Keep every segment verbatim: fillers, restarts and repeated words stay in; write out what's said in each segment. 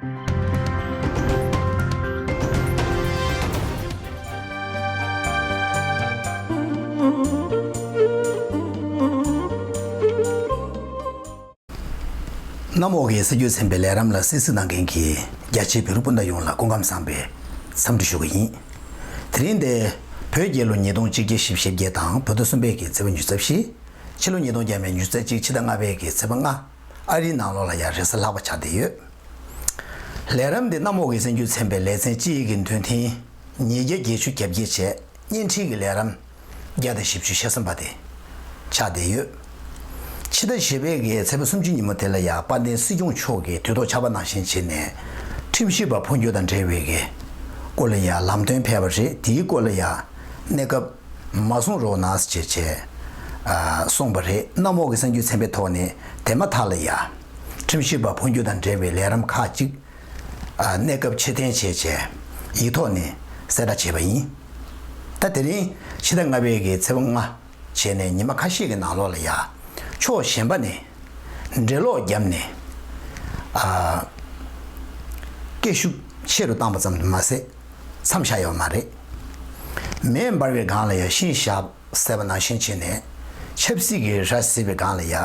གནམ་འོག་གི་གསར་འགྱུར་ཚན་པའི་ལས་རིམ་ལ་གསན་གཟིགས་གནང་མཁན་གྱི་རྒྱ་ཆེའི་བོད་རིགས་སྤུན་ཟླ་ཡོངས་ལ་སྐུ་ཁམས་བཟང་པའི་འཚམས་འདྲི་ཞུ་གི་ཡིན། དེ་རིང་འདི་བོད་རྒྱལ་ལོ་ཉིས་སྟོང་གཅིག་བརྒྱ་བཞི་བཅུ་ཞེ་བརྒྱད་དང་བོད་ཟླ་གསུམ་པའི་གི་ཚེས་པ་ཉི་ཤུ་རྩ་བཞི། ཕྱི་ལོ་ཉིས་སྟོང་བརྒྱ་མེད་ཉི་ཤུ་རྩ་གཅིག་ཕྱི་ཟླ་ལྔ་པའི་གི་ཚེས་པ་ལྔ། ཨ་རིའི་ནང་ལོགས་ལ་ཡང་རེས་གཟའ་ལྷག་པ་ཆགས་བསྡད་ཡོད། ལས་རིམ་འདི་གནམ་འོག་གི་གསར་འགྱུར་ཚན་པའི་ལེ་ཚན་གཅིག་གི་མདུན་ཐེངས་ཉིས་བརྒྱ་བརྒྱད་ཅུ་གྱ་བརྒྱད་བྱས། བརྙན་འཕྲིན་གྱི་ལས་རིམ་བརྒྱ་དང་བཞི་བཅུ་ཞེ་གསུམ་པ་དེ་ཆགས་བསྡད་ཡོད། ཕྱི་ཟླ་བཞི་པའི་གི་ཚེས་པ་སུམ་ཅུ་ཉིན་མོ་དེ་ལ་ཡང་དཔལ་ལྡན་སྲིད་སྐྱོང་མཆོག་གིས་དུས་ཐོག་ཆར་པ་ནང་བཞིན་བྱས་ནས་ཁྲིམས་ཞིབ་པ་འཕོ་འགྱུར་དང་འབྲེལ་བའི་གི་སྐོར་ལ་ཡང་ལམ་སྟོན་ཕེབས་པ་རེད། དེའི་སྐོར་ལ་ཡང་གནས་སྐབས་མ་གསུང་རོགས་གནང་ཟེར་བྱས་བྱས་ཨ་གསུངས་པ་རེད། གནམ་འོག་གི་གསར་འགྱུར་ཚན་པའི་ཐོག་ནས་དེ་མ་ཐག་ལ་ཡང་ཁྲིམས་ཞིབ་པ་འཕོ་འགྱུར་དང་འབྲེལ་བའི་ལས་རིམ་ཁག་ཅིག་ཨ་གནས་སྐབས་ཕྱིར་འཐེན་བྱས་བྱས་ཡིག་ཐོག་ནས་གསལ་བསྒྲགས་བྱས་པ་ཡིན། ད་དེ་རིང་ཕྱི་ཟླ་ལྔ་པའི་གི་ཚེས་པ་ལྔ་བྱས་ནས་ཉི་མ་ཁ་ཤས་ཀྱི་ནང་ལོགས་ལ་ཡ་ཕྱོགས་གཞན་པ་ནས་འགྲེལ་ལོག་བརྒྱབ་ནས་ཨ་སྐད་ཤུགས་ཆེ་རུ་བཏང་པ་ཙམ་དུ་མ་ཟད་མཚམས་བཞག་ཡོད་མ་རེད། མེ་འབར་བའི་སྒང་ལ་ཡ་ཤིང་བཞག་ཟེར་བ་ནང་བཞིན་བྱས་ནས་ཆབ་སྲིད་ཀྱི་ར་བཟི་བའི་སྒང་ལ་ཡ་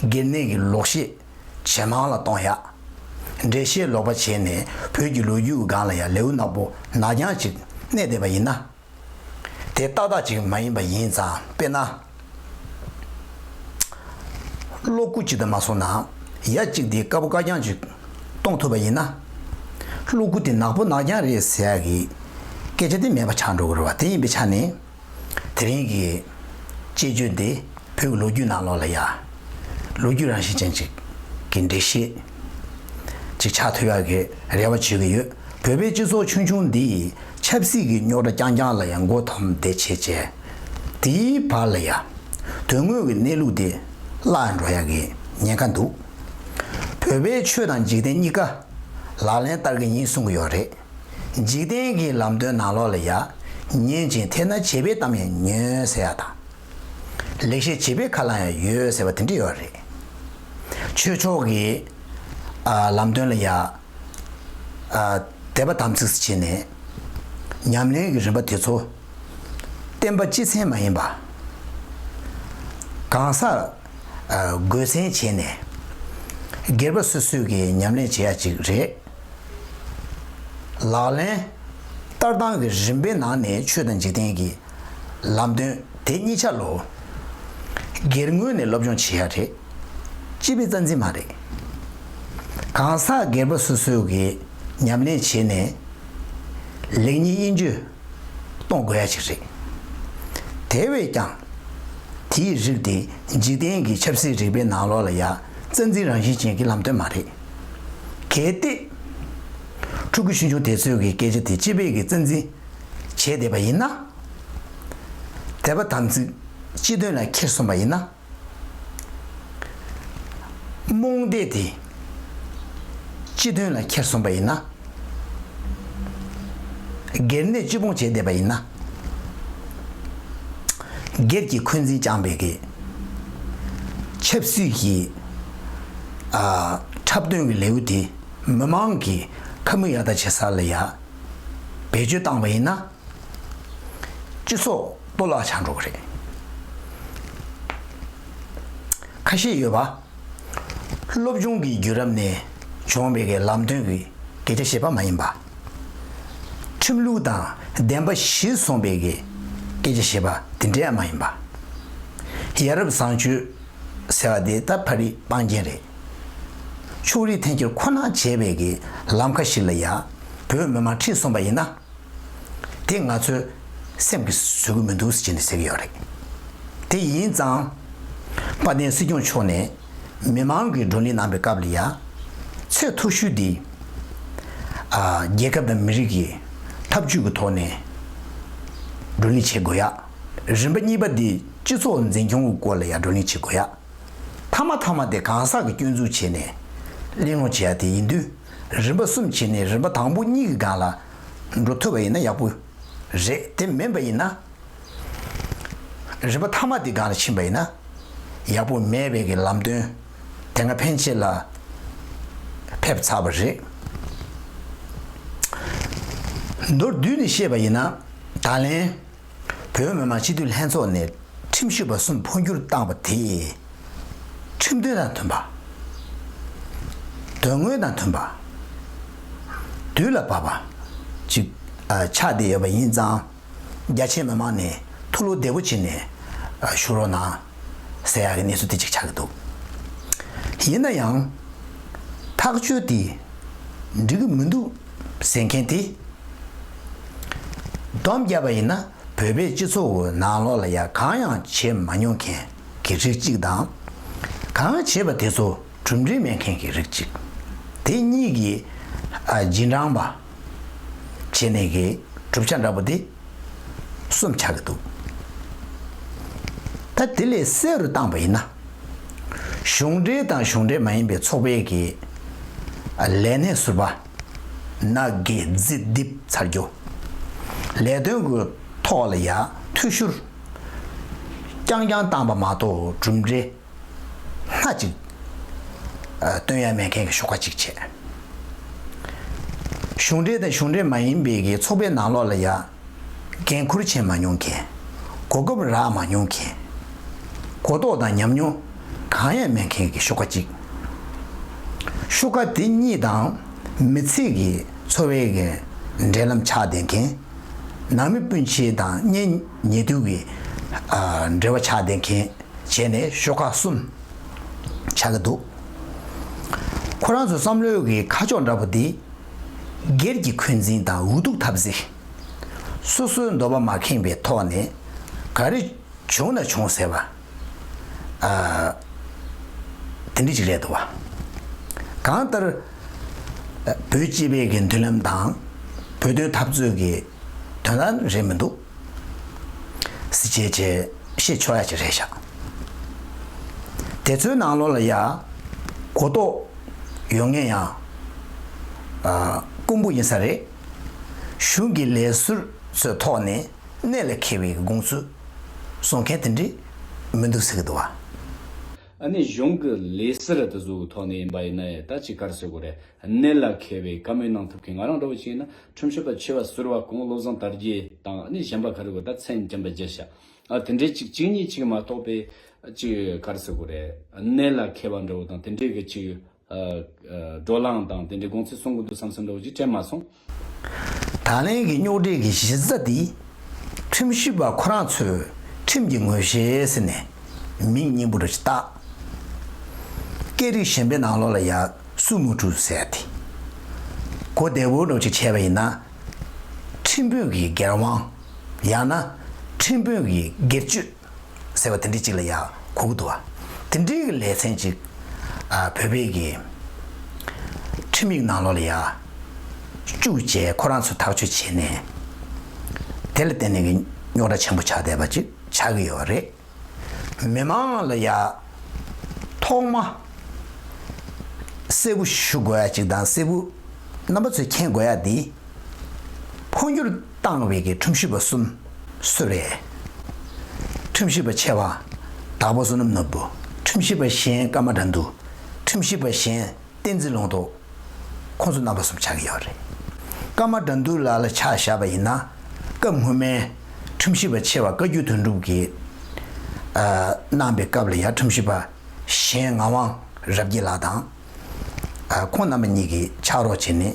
སྒེར་ནད་ཀྱི་ལོག་བཤད་ཇེ་མང་ལ་གཏོང་ཡག་འགྲེལ་བཤད་ལོག་པ་བྱས་ནས་བོད་ཀྱི་ལོ་རྒྱུས་ཀྱི་སྒང་ལ་ཡང་ལེའུ་ནག་པོ་ནག་རྐྱང་ཅིག་གནས་བསྡད་པ་ཡིན་ན། དེ་ཏག་ཏག་ཅིག་མ་ཡིན་པ་ཡིན་ཙང་། དཔེར་ན། གློག་སྐུད་ཅིག་དང་མ་སོང་ན་ཡ་གཅིག་དེ་དཀར་པོ་དཀར་རྐྱང་ཅིག་གཏོང་ཐུབ་པ་ཡིན་ན། གློག་སྐུད་དེ་ནག་པོ་ནག་རྐྱང་རེད་ཟེར་ཡག་གི་སྐད་ཆ་དེ་མེད་པ་ཆགས་འགྲོ་གི་རེད་བ། དེ་ཡིན་པའི་ཆ་ནས། དེ་རིང་གི་དཔྱད་བརྗོད་འདི་བོད་ཀྱི་ལོ་རྒྱུས་ནང་ལོགས་ལ་ཡ་ལོ་རྒྱུས་རང་བཞིན་ཅན་ཅིག་གི་འགྲེལ་བཤད་ཅིག་ཆགས་ཐུབ་ཡག་གི་རེ་བ་བྱེད་ཀྱི་ཡོད། བོད་པའི་སྤྱི་ཚོགས་ཆུང་ཆུང་འདི་ཆབ་སྲིད་ཀྱི་རྙོག་དྲ་རྐྱང་རྐྱང་ལ་ཡང་མགོ་འཐོམས་བསྡད་བྱས་བྱས། དེའི་བར་ལ་ཡ་དོན་དངོས་ཀྱི་གནས་ལུགས་དེ་བརླག་འགྲོ་ཡག་གི་ཉེན་ཁ་འདུག། བོད་པའི་ཆོས་དང་འཇིག་རྟེན་གཉིས་ཀ་ལག་ལེན་བསྟར་གྱི་ཡིན་གསུང་གི་ཡོད་རེད། འཇིག་རྟེན་གྱི་ལམ་སྟོན་ནང་ལོགས་ལ་ཡ་ཉན་ཅིང་དེ་ན་བྱེད་པའི་གཏམ་ཡང་ཉོན་ཟེར་ཡ་དང་། ལེགས་བཤད་བྱེད་པའི་ཁ་ལ་ཡང་ཡོད་ཟེར་བ་དེ་འདྲ་ཡོད་རེད། ཆོས་ཕྱོགས་ཀྱི་ཨ་ལམ་སྟོན་ལ་ཡ་ཨ་དད་པ་དམ་ཚིག་བྱས་ནས་ཉམས་ལེན་གྱི་རིམ་པ་དེ་ཚོ་བསྟན་པ་སྤྱི་མཚན་མ་ཡིན་པ། གང་ཟག་ཨ་དགོས་མཚན་བྱས་ནས་སྒེར་པ་སོ་སོས་ཀྱི་ཉམས་ལེན་བྱེད་ཡ་ཅིག་རེད། ལག་ལེན་བསྟར་སྟངས་ཀྱི་རིམ་པའི་ནང་ནས་ཆོས་དང་འཇིག་རྟེན་གྱི་ལམ་སྟོན་དེ་གཉིས་ཆ་ལོ་སྒེར་ངོས་ནས་སློབ་སྦྱོང་བྱེད་ཡ་རེད། སྤྱི་པའི་རྩ་འཛིན་མ་རེད། གང་ཟག་སྒེར་པ་སོ་སོའི་གི་ཉམས་ལེན་བྱས་ནས་ལེགས་ཉེས་དབྱེ་འབྱེད་གཏོང་དགོས་ཡ་ཅིག་རེད། དེ་བས་ཀྱང་དེའི་རིགས་དེ་འཇིག་རྟེན་གྱི་ཆབ་སྲིད་རིག་པའི་ནང་ལོགས་ལ་ཡ་རྩ་འཛིན་རང་བཞིན་ཅན་གྱི་ལམ་སྟོན་མ་རེད། གལ་ཏེ། ཕྲུ་གུ་ཆུང་ཆུང་དེ་ཚོའི་གི་སྐད་ཆ་དེ་སྤྱི་པའི་གི་རྩ་འཛིན་བྱས་བསྡད་པ་ཡིན་ན། དད་པ་དམ་ཚིག་སྤྱི་དོན་ལ་འཁྱེར་སོང་པ་ཡིན་ན། རྨོངས་དད་དེ་སྤྱི་དོན་ལ་འཁྱེར་སོང་པ་ཡིན་ན། སྒེར་ནས་སྤྱི་སྤོང་བྱས་བསྡད་པ་ཡིན་ན། སྒེར་གྱི་འཁོན་འཛིན་བཅངས་པའི་གི་ཆབ་སྲིད་ཀྱི་ཨ་འཁྲབ་སྟོན་གྱི་ལེའུ་དེ་མི་མང་གི་ཁ་མིག་ཡར་ལྟ་བྱེད་ས་ལ་ཡ་བེད་སྤྱོད་བཏང་བ་ཡིན་ན། སྤྱི་ཚོགས་གཏོར་བརླག་ཆགས་འགྲོ་གི་རེད། ཁ་ཤས་ཡོད་པ། སློབ་སྦྱོང་གི་བརྒྱུད་རིམ་ནས་བྱུང་བའི་གི་ལམ་སྟོན་གྱི་སྐད་ཆ་བཤད་པ་མ་ཡིན་པ། ཁྲིམས་ལུགས་དང་བདེན་པ་གཞིར་བཟུང་བའི་གི་སྐད་ཆ་བཤད་པ་དེ་འདྲ་ཡང་མ་ཡིན་པ། ཡ་རབས་བཟང་སྤྱོད་ཟེར་བ་དེ་ད་ཕ་རི་སྤང་རྒྱན་རེད། ཕྱོགས་རིས་འཐེན་འཁྱེར་ཁོ་ན་བྱས་པའི་གི་ལམ་ཁ་ཞིག་ལ་ཡ་བོད་མི་མང་ཁྲིད་སོང་པ་ཡིན་ན། དེ་ང་ཚོའི་སེམས་ཀྱིས་བཟོད་ཀྱི་མི་འདུག་ཟེར་ནས་ཟེར་གྱི་ཡོད་རེད། དེ་ཡིན་ཙང་། དཔལ་ལྡན་སྲིད་སྐྱོང་མཆོག་ནས་མི་མང་གིས་བགྲོ་གླེང་གནང་བའི་སྐབས་ལ་ཡ། ཚད་མཐོ་ཤོས་འདི་ཨ་རྒྱལ་ཁབ་དང་མི་རིགས་ཀྱི་འཐབ་ཇུས་ཀྱི་ཐོག་ནས་བགྲོ་གླེང་བྱེད་དགོས་ཡ། རིམ་པ་གཉིས་པ་འདི་སྤྱི་ཚོགས་འཛིན་སྐྱོང་གི་སྐོར་ལ་ཡ་བགྲོ་གླེང་བྱེད་དགོས་ཡ། མཐའ་མ་མཐའ་མ་དེ་གང་ཟག་གི་སྐྱོན་འཛུགས་བྱས་ནས་གླེང་སློང་བྱེད་ཡ་དེ་ཡིན་དུས། རིམ་པ་གསུམ་བྱས་ནས་རིམ་པ་དང་པོ་གཉིས་ཀྱི་སྒང་ལ་འགྲོ་ཐུབ་པ་ཡིན་ན་ཡག་པོ་རེད། དེ་མིན་པ་ཡིན་ན། རིམ་པ་མཐའ་མ་དེ་སྒང་ལ་ཕྱིན་པ་ཡིན་ན། ཡག་པོ་མེད་པའི་གི་ལམ་སྟོན་དེ་སྔ་ཕན་ཆད་ལ་ཕེབས་ཚར་བ་རེད། མདོར་བསྡུས་ནས་བཤད་པ་ཡིན་ན། ད་ལན་བོད་མི་མང་སྤྱི་འཐུས་ལྷན་ཚོགས་ནས་ཁྲིམས་ཞིབ་པ་གསུམ་འཕོ་འགྱུར་བཏང་བ་དེ་ཁྲིམས་དོན་དང་མཐུན་པ། དོན་དངོས་དང་མཐུན་པ། དུས་ལ་བབ་པ་ཅིག་ཨ། ཆགས་བསྡད་ཡོད་པ་ཡིན་ཙང་། རྒྱ་ཆེའི་མི་མང་ནས་ཐུགས་བློ་བདེ་པོ་བྱས་ནས་ཨ། བཞུགས་རོགས་གནང་ཟེར་ཡག་གི་གནས་ཚུལ་དེ་ཅིག་ཆགས་ཀྱི་འདུག་ཡིན་ན་ཡང་ཐག་གཅོད་དེ་འགྲིག་གི་མི་འདུག་ཟེར་མཁན་དེ། སྡོམ་བརྒྱབ་པ་ཡིན་ན། བོད་པའི་སྤྱི་ཚོགས་ཀྱི་ནང་ལོགས་ལ་ཡ་གང་ཡང་བྱེད་མ་མྱོང་མཁན་གྱི་རིགས་གཅིག་དང་། གང་བྱེད་པ་དེ་ཚོ་གྲུབ་འབྲས་མེད་མཁན་གྱི་རིགས་གཅིག་དེ་གཉིས་ཀྱི་ཨ། རྗེས་འབྲང་པ་བྱས་ནས་ཀྱི་གྲུབ་ཆ་འདྲ་པོ་དེ་གསུམ་ཆགས་ཀྱི་འདུག་ད་དེ་ལས་གསལ་རུ་བཏང་པ་ཡིན་ན། གཞུང་འབྲེལ་དང་གཞུང་འབྲེལ་མ་ཡིན་པའི་ཚོགས་པའི་གི་ཨ། ལས་སྣེ་ཟུར་པ། ན་གི་ཛི་དིབ་ཚར་རྒྱུ། ལས་དོན་གྱི་ཐོག་ལ་ཡ་འཐུས་ཤོར་རྐྱང་རྐྱང་བཏང་པ་མ་གཏོགས་གྲུབ་འབྲས་སྣ་གཅིག་ཨ། སྟོན་ཡ་མེད་མཁན་གྱི་ཤོག་ཁ་གཅིག་བྱས། གཞུང་འབྲེལ་དང་གཞུང་འབྲེལ་མ་ཡིན་པའི་གི་ཚོགས་པའི་ནང་ལོགས་ལ་ཡ་འགན་འཁུར་བྱེད་མ་མྱོང་མཁན། གོ་སྐབས་རག་མ་མྱོང་མཁན། གོ་རྟོགས་དང་ཉམས་མྱོང་གང་ཡང་མེད་མཁན་གྱི་ཤོག་ཁ་གཅིག་ཤོག་ཁ་དེ་གཉིས་དང་མི་ཚེ་གི་འཚོ་བའི་གི་འབྲེལ་ལམ་ཆགས་བསྡད་མཁན། ནང་མི་སྤུན་མཆེད་དང་གཉེན་ཉེ་དུ་གི་ཨ། འབྲེལ་བ་ཆགས་བསྡད་མཁན་བྱས་ནས་ཤོག་ཁག་གསུམ་ཆགས་ཀྱི་འདུག་ཁོ་རང་ཚོའི་བསམ་བློའི་གི་ཁ་ཕྱོགས་འདྲ་པོ་འདི། སྒེར་གྱི་འཁོན་འཛིན་དང་འུ་ཐུག་འཐབ་རྩོད། སོ་སོའི་འདོད་པ་མ་ཁེངས་པའི་ཐོག་ནས་ག་རེ་བྱུང་ན་བྱུང་ཟེར་བ། ཨ། དེ་འདྲ་ཅིག་རེད་འདུག་བ། གང་ལྟར་བོད་སྤྱི་པའི་གི་མདུན་ལམ་དང་བོད་དོན་འཐབ་རྩོད་ཀྱི་དོན་དག་རེད་མི་འདུག་སྲིད་བྱས་བྱས་བཤད་ཆོག་ཡ་ཅིག་རེད་ཤག་དེ་ཚོའི་ནང་ལོགས་ལ་ཡ་གོ་རྟོགས་ཡོད་མཁན་ཡང་ཨ། དཀོན་པོ་ཡིན་ས་རེད། གཞུང་གི་ལས་ཟུར་ཚོའི་ཐོག་ནས་གནད་ལ་འཁེལ་བའི་དགོངས་ཚུལ་གསུང་མཁན་དེ་འདྲ་མི་འདུག་ཟེར་གི་འདུག་བ། ཨ་ནི་གཞུང་གི་ལས་ཟུར་དེ་ཚོའི་ཐོག་ནས་ཡིན་པ་ཡིན་ན་ཡང་ད་ཅིག་ག་རེ་ཟེར་དགོས་རེད། གནད་ལ་འཁེལ་བའི་བཀའ་མོལ་གནང་ཐུབ་མཁན། ང་རང་འདྲ་བོ་ཅིག་ཡིན་ན་ཁྲིམས་ཞིབ་པ་ཆེ་བ་ཟུར་པ་གོང་བློ་བཟང་དར་རྒྱས་དང་ཨ་ནི་གཞན་པ་ག་རེ་དགོས། ད་མཚན་རྒྱམ་པ་བརྗེས་ཤག་ཨ། དེ་འདྲའི་ཅིག་གཅིག་གཉིས་ཅིག་མ་གཏོགས་པའི་ཅིག་ག་རེ་ཟེར་དགོས་རེད། གནད་ལ་འཁེལ་བ་འདྲ་བོ་དང་དེ་འདྲའི་གི་ཅིག་ཨ། ཨ། བགྲོ་གླེང་དང་དེ་འདྲའི་དགོངས་ཚུལ་གསུང་གི་འདུག་བསམ་བསམ་འདྲ་བོ་ཅིག་དྲན་མ་སོང་། ད་ལན་གྱི་རྙོག་དྲའི་གི་གཞི་རྩ་དེ། ཁྲིམས་ཞིབ་པ་ཁོ་རང་ཚོས་ཁྲིམས་ཀྱི་ངོ་ཤེས་ཟེར་ནས་མིང་སྙན་པོ་འདྲ་ཞིག་བཏགས། སྐད་རིགས་གཞན་པའི་ནང་ལོགས་ལ་ཡ་སུ་མུ་ཀྲུ་ཟེར་ཏེ། གོ་བདེ་བོ་འདྲ་ཅིག་བྱས་པ་ཡིན་ན། ཁྲིམས་དཔོན་གྱི་སྒེར་དབང་། ཡང་ན་ཁྲིམས་དཔོན་གྱི་སྒེར་གཅོད་ཟེར་བ་དེ་འདྲ་ཅིག་ལ་ཡ་གོ་གི་འདུག་བ། དེ་འདྲའི་གི་ལེ་ཚན་ཅིག་ཨ། བོད་པའི་གི་ཁྲིམས་ཡིག་ནང་ལོགས་ལ་ཡ་བཅུག་བྱས་ཁོ་རང་ཚོས་ཐག་གཅོད་བྱས་ནས། དེ་ལ་བརྟེན་ནས་གི་རྙོག་དྲ་ཆེན་པོ་ཆགས་བསྡད་པ་ཅིག་ཆགས་ཀྱི་ཡོད་རེད། མི་མང་ལ་ཡ་ཐོག་མ་གསལ་པོ་ཞུ་དགོས་ཡ་ཅིག་དང་གསལ་པོ་རྣམ་པ་ཚོས་མཁྱེན་དགོས་ཡ་འདི། འཕོ་འགྱུར་བཏང་བའི་གི་ཁྲིམས་ཞིབ་པ་གསུམ་སུ་རེད། ཁྲིམས་ཞིབ་པ་ཆེ་བ་དྭགས་པོ་བསོད་ནམས་ནོར་བུ། ཁྲིམས་ཞིབ་པ་གཞན་ཀརྨ་དགྲ་འདུལ། ཁྲིམས་ཞིབ་པ་གཞན་བསྟན་འཛིན་ལུང་རྟོགས། ཁོང་ཚོ་རྣམ་པ་གསུམ་ཆགས་ཀྱི་ཡོད་རེད། ཀརྨ་དགྲ་འདུལ་ལགས་ལ་ཆ་བཞག་པ་ཡིན་ན། སྐབས་སྔོན་མའི་ཁྲིམས་ཞིབ་པ་ཆེ་བ་བཀའ་བརྒྱུད་དོན་གྲུབ་ཀྱིས་ཨ། གནང་པའི་སྐབས་ལ་ཡང་ཁྲིམས་ཞིབ་པ་གཞན་ངག་དབང་རབ་རྒྱས་ལགས་དང་། ཨ། ཁོང་རྣམ་པ་གཉིས་ཀྱིས་ཕྱག་རོགས་བྱས་ནས་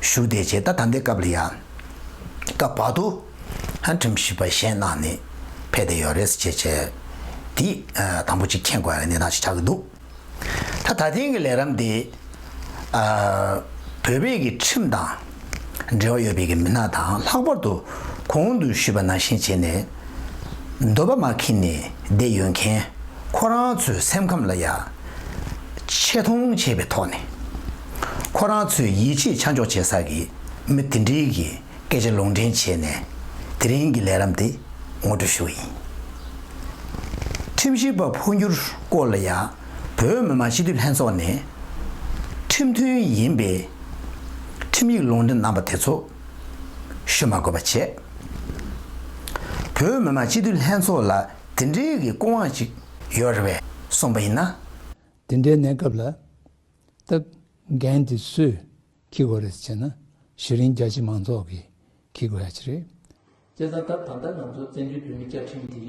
བཞུགས་བསྡད་བྱས། ད་ད་ལྟའི་སྐབས་ལ་ཡང་སྐབས་བར་དུ་ཧ་ཁྲིམས་ཞིབ་པ་གཞན་གནང་ནས་ཕེབས་བསྡད་ཡོད་རེད་ཟེར་བྱས་བྱས། དེ་ཨ། དང་པོ་གཅིག་མཁྱེན་དགོས་ཡ་གནས་སྟངས་ཤིག་ཆགས་ཀྱི་འདུག་ད་ད་ཐེངས་ཀྱི་ལས་རིམ་འདི་ཨ། བོད་པའི་གི་ཁྲིམས་དང་འབྲེལ་བ་ཡོད་པའི་གི་མི་སྣ་དང་། ལྷག་པར་དུ་གོང་དུ་ཞུས་པ་ནང་བཞིན་བྱས་ནས་འདོད་པ་མ་ཁེངས་ནས་བསྡད་ཡོད་མཁན། ཁོ་རང་ཚོའི་སེམས་ཁམས་ལ་ཡ་ཆེ་མཐོང་བྱས་པའི་ཐོག་ནས། ཁོ་རང་ཚོའི་ཡིད་ཆེས་ཆ་འཇོག་བྱེད་ས་གི་མི་དེ་འདྲའི་གི་སྐད་ཆ་ལུང་འདྲེན་བྱས་ནས་དེ་རིང་གི་ལས་རིམ་དེ་ངོ་སྤྲོད་ཞུ་བ་ཡིན། ཁྲིམས་ཞིབ་པ་འཕོ་འགྱུར་སྐོར་ལ་ཡང་བོད་མི་མང་སྤྱི་འཐུས་ལྷན་ཚོགས་ནས་ཁྲིམས་མཐུན་ཡིན་པའི་ཁྲིམས་ཡིག་ལུང་འདྲེན་གནང་པ་དེ་ཚོ་ཞུ་མ་དགོས་པ་བྱས། བོད་མི་མང་སྤྱི་འཐུས་ལྷན་ཚོགས་ལ་དེ་འདྲའི་གི་སྐུ་དབང་ཅིག་ཡོད་རེད་པས་གསུངས་པ་ཡིན་ན། དེ་འདྲའི་གནས་སྐབས་ལ་སྟབས་འགན་དེ་སུས་འཁྱེར་དགོས་རེད་ཟེར་ན། གཞི་རིམ་རྒྱ་ཆེ་མང་ཚོགས་ཀྱིས་ འཁྱེར་དགོས་ཡ་ཅིག་རེད། བྱས་ཙང་ད་ད་ལྟ་ང་ཚོ་བཙན་བྱོལ་བོད་མིའི་བཅའ་ཁྲིམས་འདི་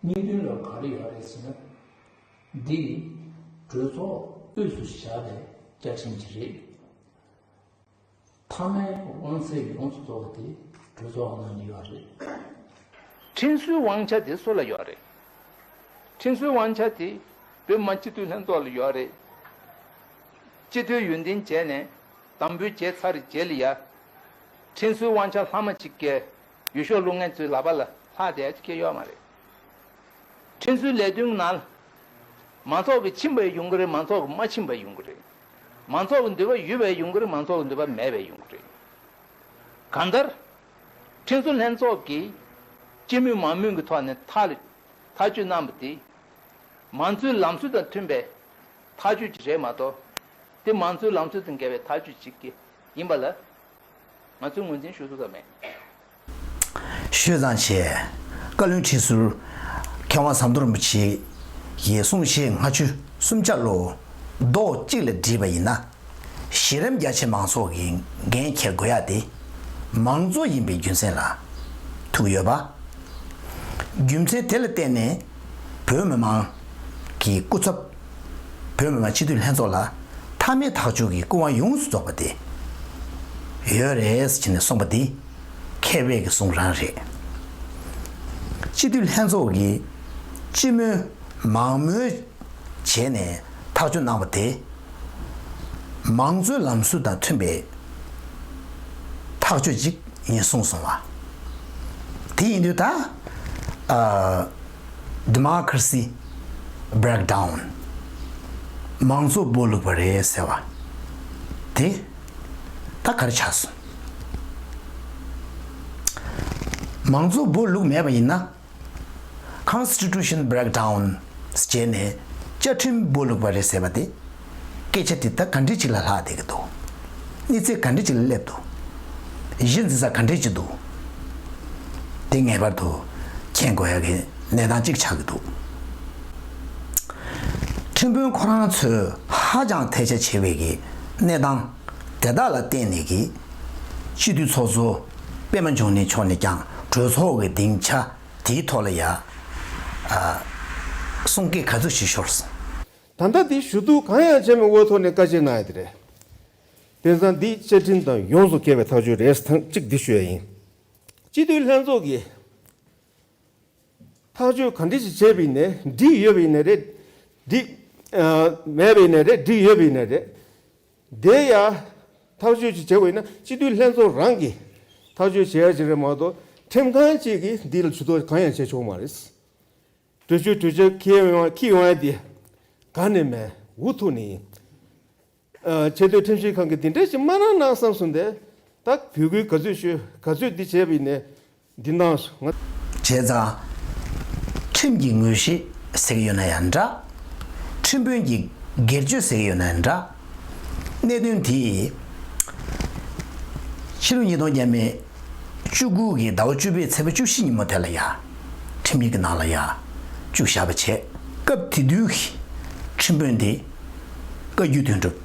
སྙིང་དོན་ལ་ག་རེ་ཡོད་རེད་ཟེར་ན། འདི་གྲོས་ཚོགས་དབུས་སུ་བཞག་པའི་བཅའ་ཁྲིམས་ཅིག་རེད། མཐའ་མའི་དབང་ཚད་ཡོངས་སུ་རྫོགས་པ་དེ་གྲོས་ཚོགས་ནང་ནས་ཡོད་རེད། ཁྲིམས་སྲོལ་དབང་ཆ་དེ་སུ་ལ་ཡོད་རེད། ཁྲིམས་སྲོལ་དབང་ཆ་དེ་བོད་མི་མང་སྤྱི་འཐུས་ལྷན་ཚོགས་ལ་ཡོད་རེད། སྤྱི་འཐུས་ཡོན་ཏན་བྱས་ནས་དམ་འབུལ་བྱས་ཚར་རྗེས་ལ་ཡ། ཁྲིམས་སྲོལ་དབང་ཆ་ལྷག་མ་གཅིག་གིས་ཡུལ་ཤུལ་ལུགས་ངན་ཚོའི་ལག་པ་ལ་ལྷག་བསྡད་ཡ་གཅིག་ཀྱང་ཡོད་མ་རེད། ཁྲིམས་སྲོལ་ལས་དོན་ནང་མང་ཚོགས་ཀྱིས་ཕྱིན་པ་ཡིན་གྱི་རེད། མང་ཚོགས་ཀྱིས་མ་ཕྱིན་པ་ཡིན་གྱི་རེད། མང་ཚོགས་ཀྱི་འདོད་པ་ཡོད་པ་ཡིན་གྱི་རེད། མང་ཚོགས་ཀྱི་འདོད་པ་མེད་པ་ཡིན་གྱི་རེད། གང་ལྟར། ཁྲིམས་བཟོ་ལྷན་ཚོགས་ཀྱིས་སྤྱི་མོས་མང་མོས་ཀྱི་ཐོག་ནས་ཐག་ཐག་གཅོད་གནང་བ་དེ། མང་གཙོའི་ལམ་སྲོལ་དང་མཐུན་པའི་ཐག་གཅོད་ཅིག་རེད་མ་གཏོགས། དེ་མང་གཙོའི་ལམ་སྲོལ་དང་འགལ་བའི་ཐག་གཅོད་ཅིག་ཡིན་པ་ལ། ང་ཚོས་ངོས་འཛིན་ཞུ་ཐུབ་ཐབས་མེད། ཤོད་ཙང་བྱས། བཀའ་བློན་ཁྲི་ཟུར་མཁས་དབང་ཟམ་གདོང་རིན་པོ་ཆེ་ཡི་གསུང་བཤད་སྔ་ཕྱི་སུམ་ཆ་ལོ་རྡོག་གཅིག་ལ་བསྒྲིལ་བ་ཡིན་ན། གཞི་རིམ་རྒྱ་ཆེ་མང་ཚོགས་ཀྱིས་འགན་འཁྱེར་དགོས་ཡ་དེ་མང་གཙོ་ཡིན་པའི་རྒྱུ་མཚན་ལ་ཐུག་ཡོད་པ། རྒྱུ་མཚན་དེ་ལ་བརྟེན་ནས་བོད་མི་མང་གི་སྐུ་ཚབ། བོད་མི་མང་སྤྱི་འཐུས་ལྷན་ཚོགས་ལ་མཐའ་མའི་ཐག་གཅོད་ཀྱི་སྐུ་དབང་ཡོངས་སུ་རྫོགས་པ་དེ་ཡོད་རེད་ཟེར་ནས་གསུངས་པ་དེ་མཁས་པའི་གི་གསུང་རང་རེད། སྤྱི་འཐུས་ལྷན་ཚོགས་ཀྱིས་སྤྱི་མོས་མང་མོས་བྱས་ནས་ཐག་གཅོད་གནང་བ་དེ་མང་གཙོའི་ལམ་སྲོལ་དང་མཐུན་པའི་ཐག་གཅོད་ཅིག་ཡིན་གསུངས་སོང་བ། དེ་ཡིན་དུས་ད། ཨ། Democracy breakdown། མང་གཙོ་སྦོ་ལུག་པ་རེད་ཟེར་བ་དེ་ད་ག་རེ་ཆགས་སོང་། མང་གཙོ་སྦོ་ལུག་མེད་པ་ཡིན་ན། Constitution breakdown བྱས་ནས་བཅའ་ཁྲིམས་སྦོ་ལུག་པ་རེད་ཟེར་བ་དེ། སྐད་ཆ་དེ་ད་ག་འདྲ་ཅིག་ལ་ལྷག་བསྡད་ཀྱི་འདུག་གནས་ཚད་ག་འདྲ་ཅིག་ལ་སླེབས་འདུག་གཞི་འཛིན་ས་ག་འདྲ་ཅིག་འདུག་དེ་ངེས་པར་དུ་མཁྱེན་དགོས་ཡ་གི་གནས་སྟངས་གཅིག་ཆགས་ཀྱི་འདུག་ཁྲིམས་དཔོན་ཁོ་རང་ཚོས་ཧ་ཅང་ཐལ་ཆ་ཆེ་བའི་གི་གནས་སྟངས་དེ་དག་ལ་བརྟེན་ནས་གི་སྤྱི་འཐུས་ཚོགས་གཙོ་པད་མ་འབྱུང་གནས་མཆོག་ནས་ཀྱང་གྲོས་ཚོགས་ཀྱི་སྡིངས་ཆ་དེའི་ཐོག་ལ་ཡ། ཨ། གསུང་སྐད་ག་ཚོད་ཅིག་ཤོར་སོང་། ད་ལྟ་འདི་ཞུ་གཏུག་གང་ཡང་བྱས་མེད་འོས་ཐོག་ནས་བཀའ་ཆད་གནང་ཡ་དེ་རེད། དེང་སང་འདི་བཅའ་ཁྲིམས་དང་ཡོངས་སུ་འགལ་བའི་ཐག་གཅོད་རེད། ཐེངས་གཅིག་འདི་ཞུ་ཡ་ཡིན། སྤྱི་འཐུས་ལྷན་ཚོགས་ཀྱིས་ཐག་གཅོད་ག་འདྲ་ཞིག་བྱས་པ་ཡིན་ནའི་འགྲིག་ཡོད་པ་ཡིན་ནའི་རེད། འགྲིག་ཨ། མེད་པ་ཡིན་ནའི་རེད། འགྲིག་ཡོད་པ་ཡིན་ནའི་རེད། དེ་ཡ། ཐག་གཅོད་ཅིག་བྱེད་དགོས་ཡིན་ན་སྤྱི་འཐུས་ལྷན་ཚོགས་རང་གིས་ཐག་གཅོད་བྱེད་ཡ་ཅིག་རེད་མ་གཏོགས་ཁྲིམས་ཁང་གཅིག་གིས་འདི་ལ་ཇུས་གཏོགས་གང་ཡང་བྱེད་ཆོག་མ་རེད། གྲོས་ཆོད་གྲོས་ཆོད་འཁྱེར་ཡོང་འཁྱེར་ཡོང་ཡ་དེ་ག་ནས་མེད། འུ་ཐུག་ནས་ཡིན། ཨ། ཆེས་མཐོའི་ཁྲིམས་ཞིབ་ཁང་གིས་འདི་འདྲ་ཞིག་མ་གནང་གནང་བསམ་སོང་སྟེ། ད་བོད་ཁུལ་ག་ཚོད་ཤོད་ག་ཚོད་འདི་བྱས་པ་ཡིན་ནའི་འདི་གནང་སོང་ང་། བྱས་ཙང་། ཁྲིམས་ཀྱི་ངོས་བཞེས་ཟེར་གྱི་ཡོད་ན་ཡང་འདྲ། ཁྲིམས་དཔོན་གྱི་སྒེར་གཅོད་ཟེར་གྱི་ཡོད་ན་ཡང་འདྲ། གནད་དོན་དེ། ཕྱི་ལོ་ཉིས་སྟོང་བརྒྱ་མེད་བཅུ་དགུ་གི་ཟླ་བ་བཅུ་པའི་ཚེས་པ་བཅུ་བཞི་ཉིན་མོ་དེ་ལ་ཡ། ཁྲིམས་ཡིག་གི་ནང་ལ་ཡ། བཅུག་བཞག་པ་བྱས། སྐབས་དེ་དུས་ཀྱི་ཁྲིམས་དཔོན་དེ་བཀའ་བརྒྱུད་དོན་གྲུབ།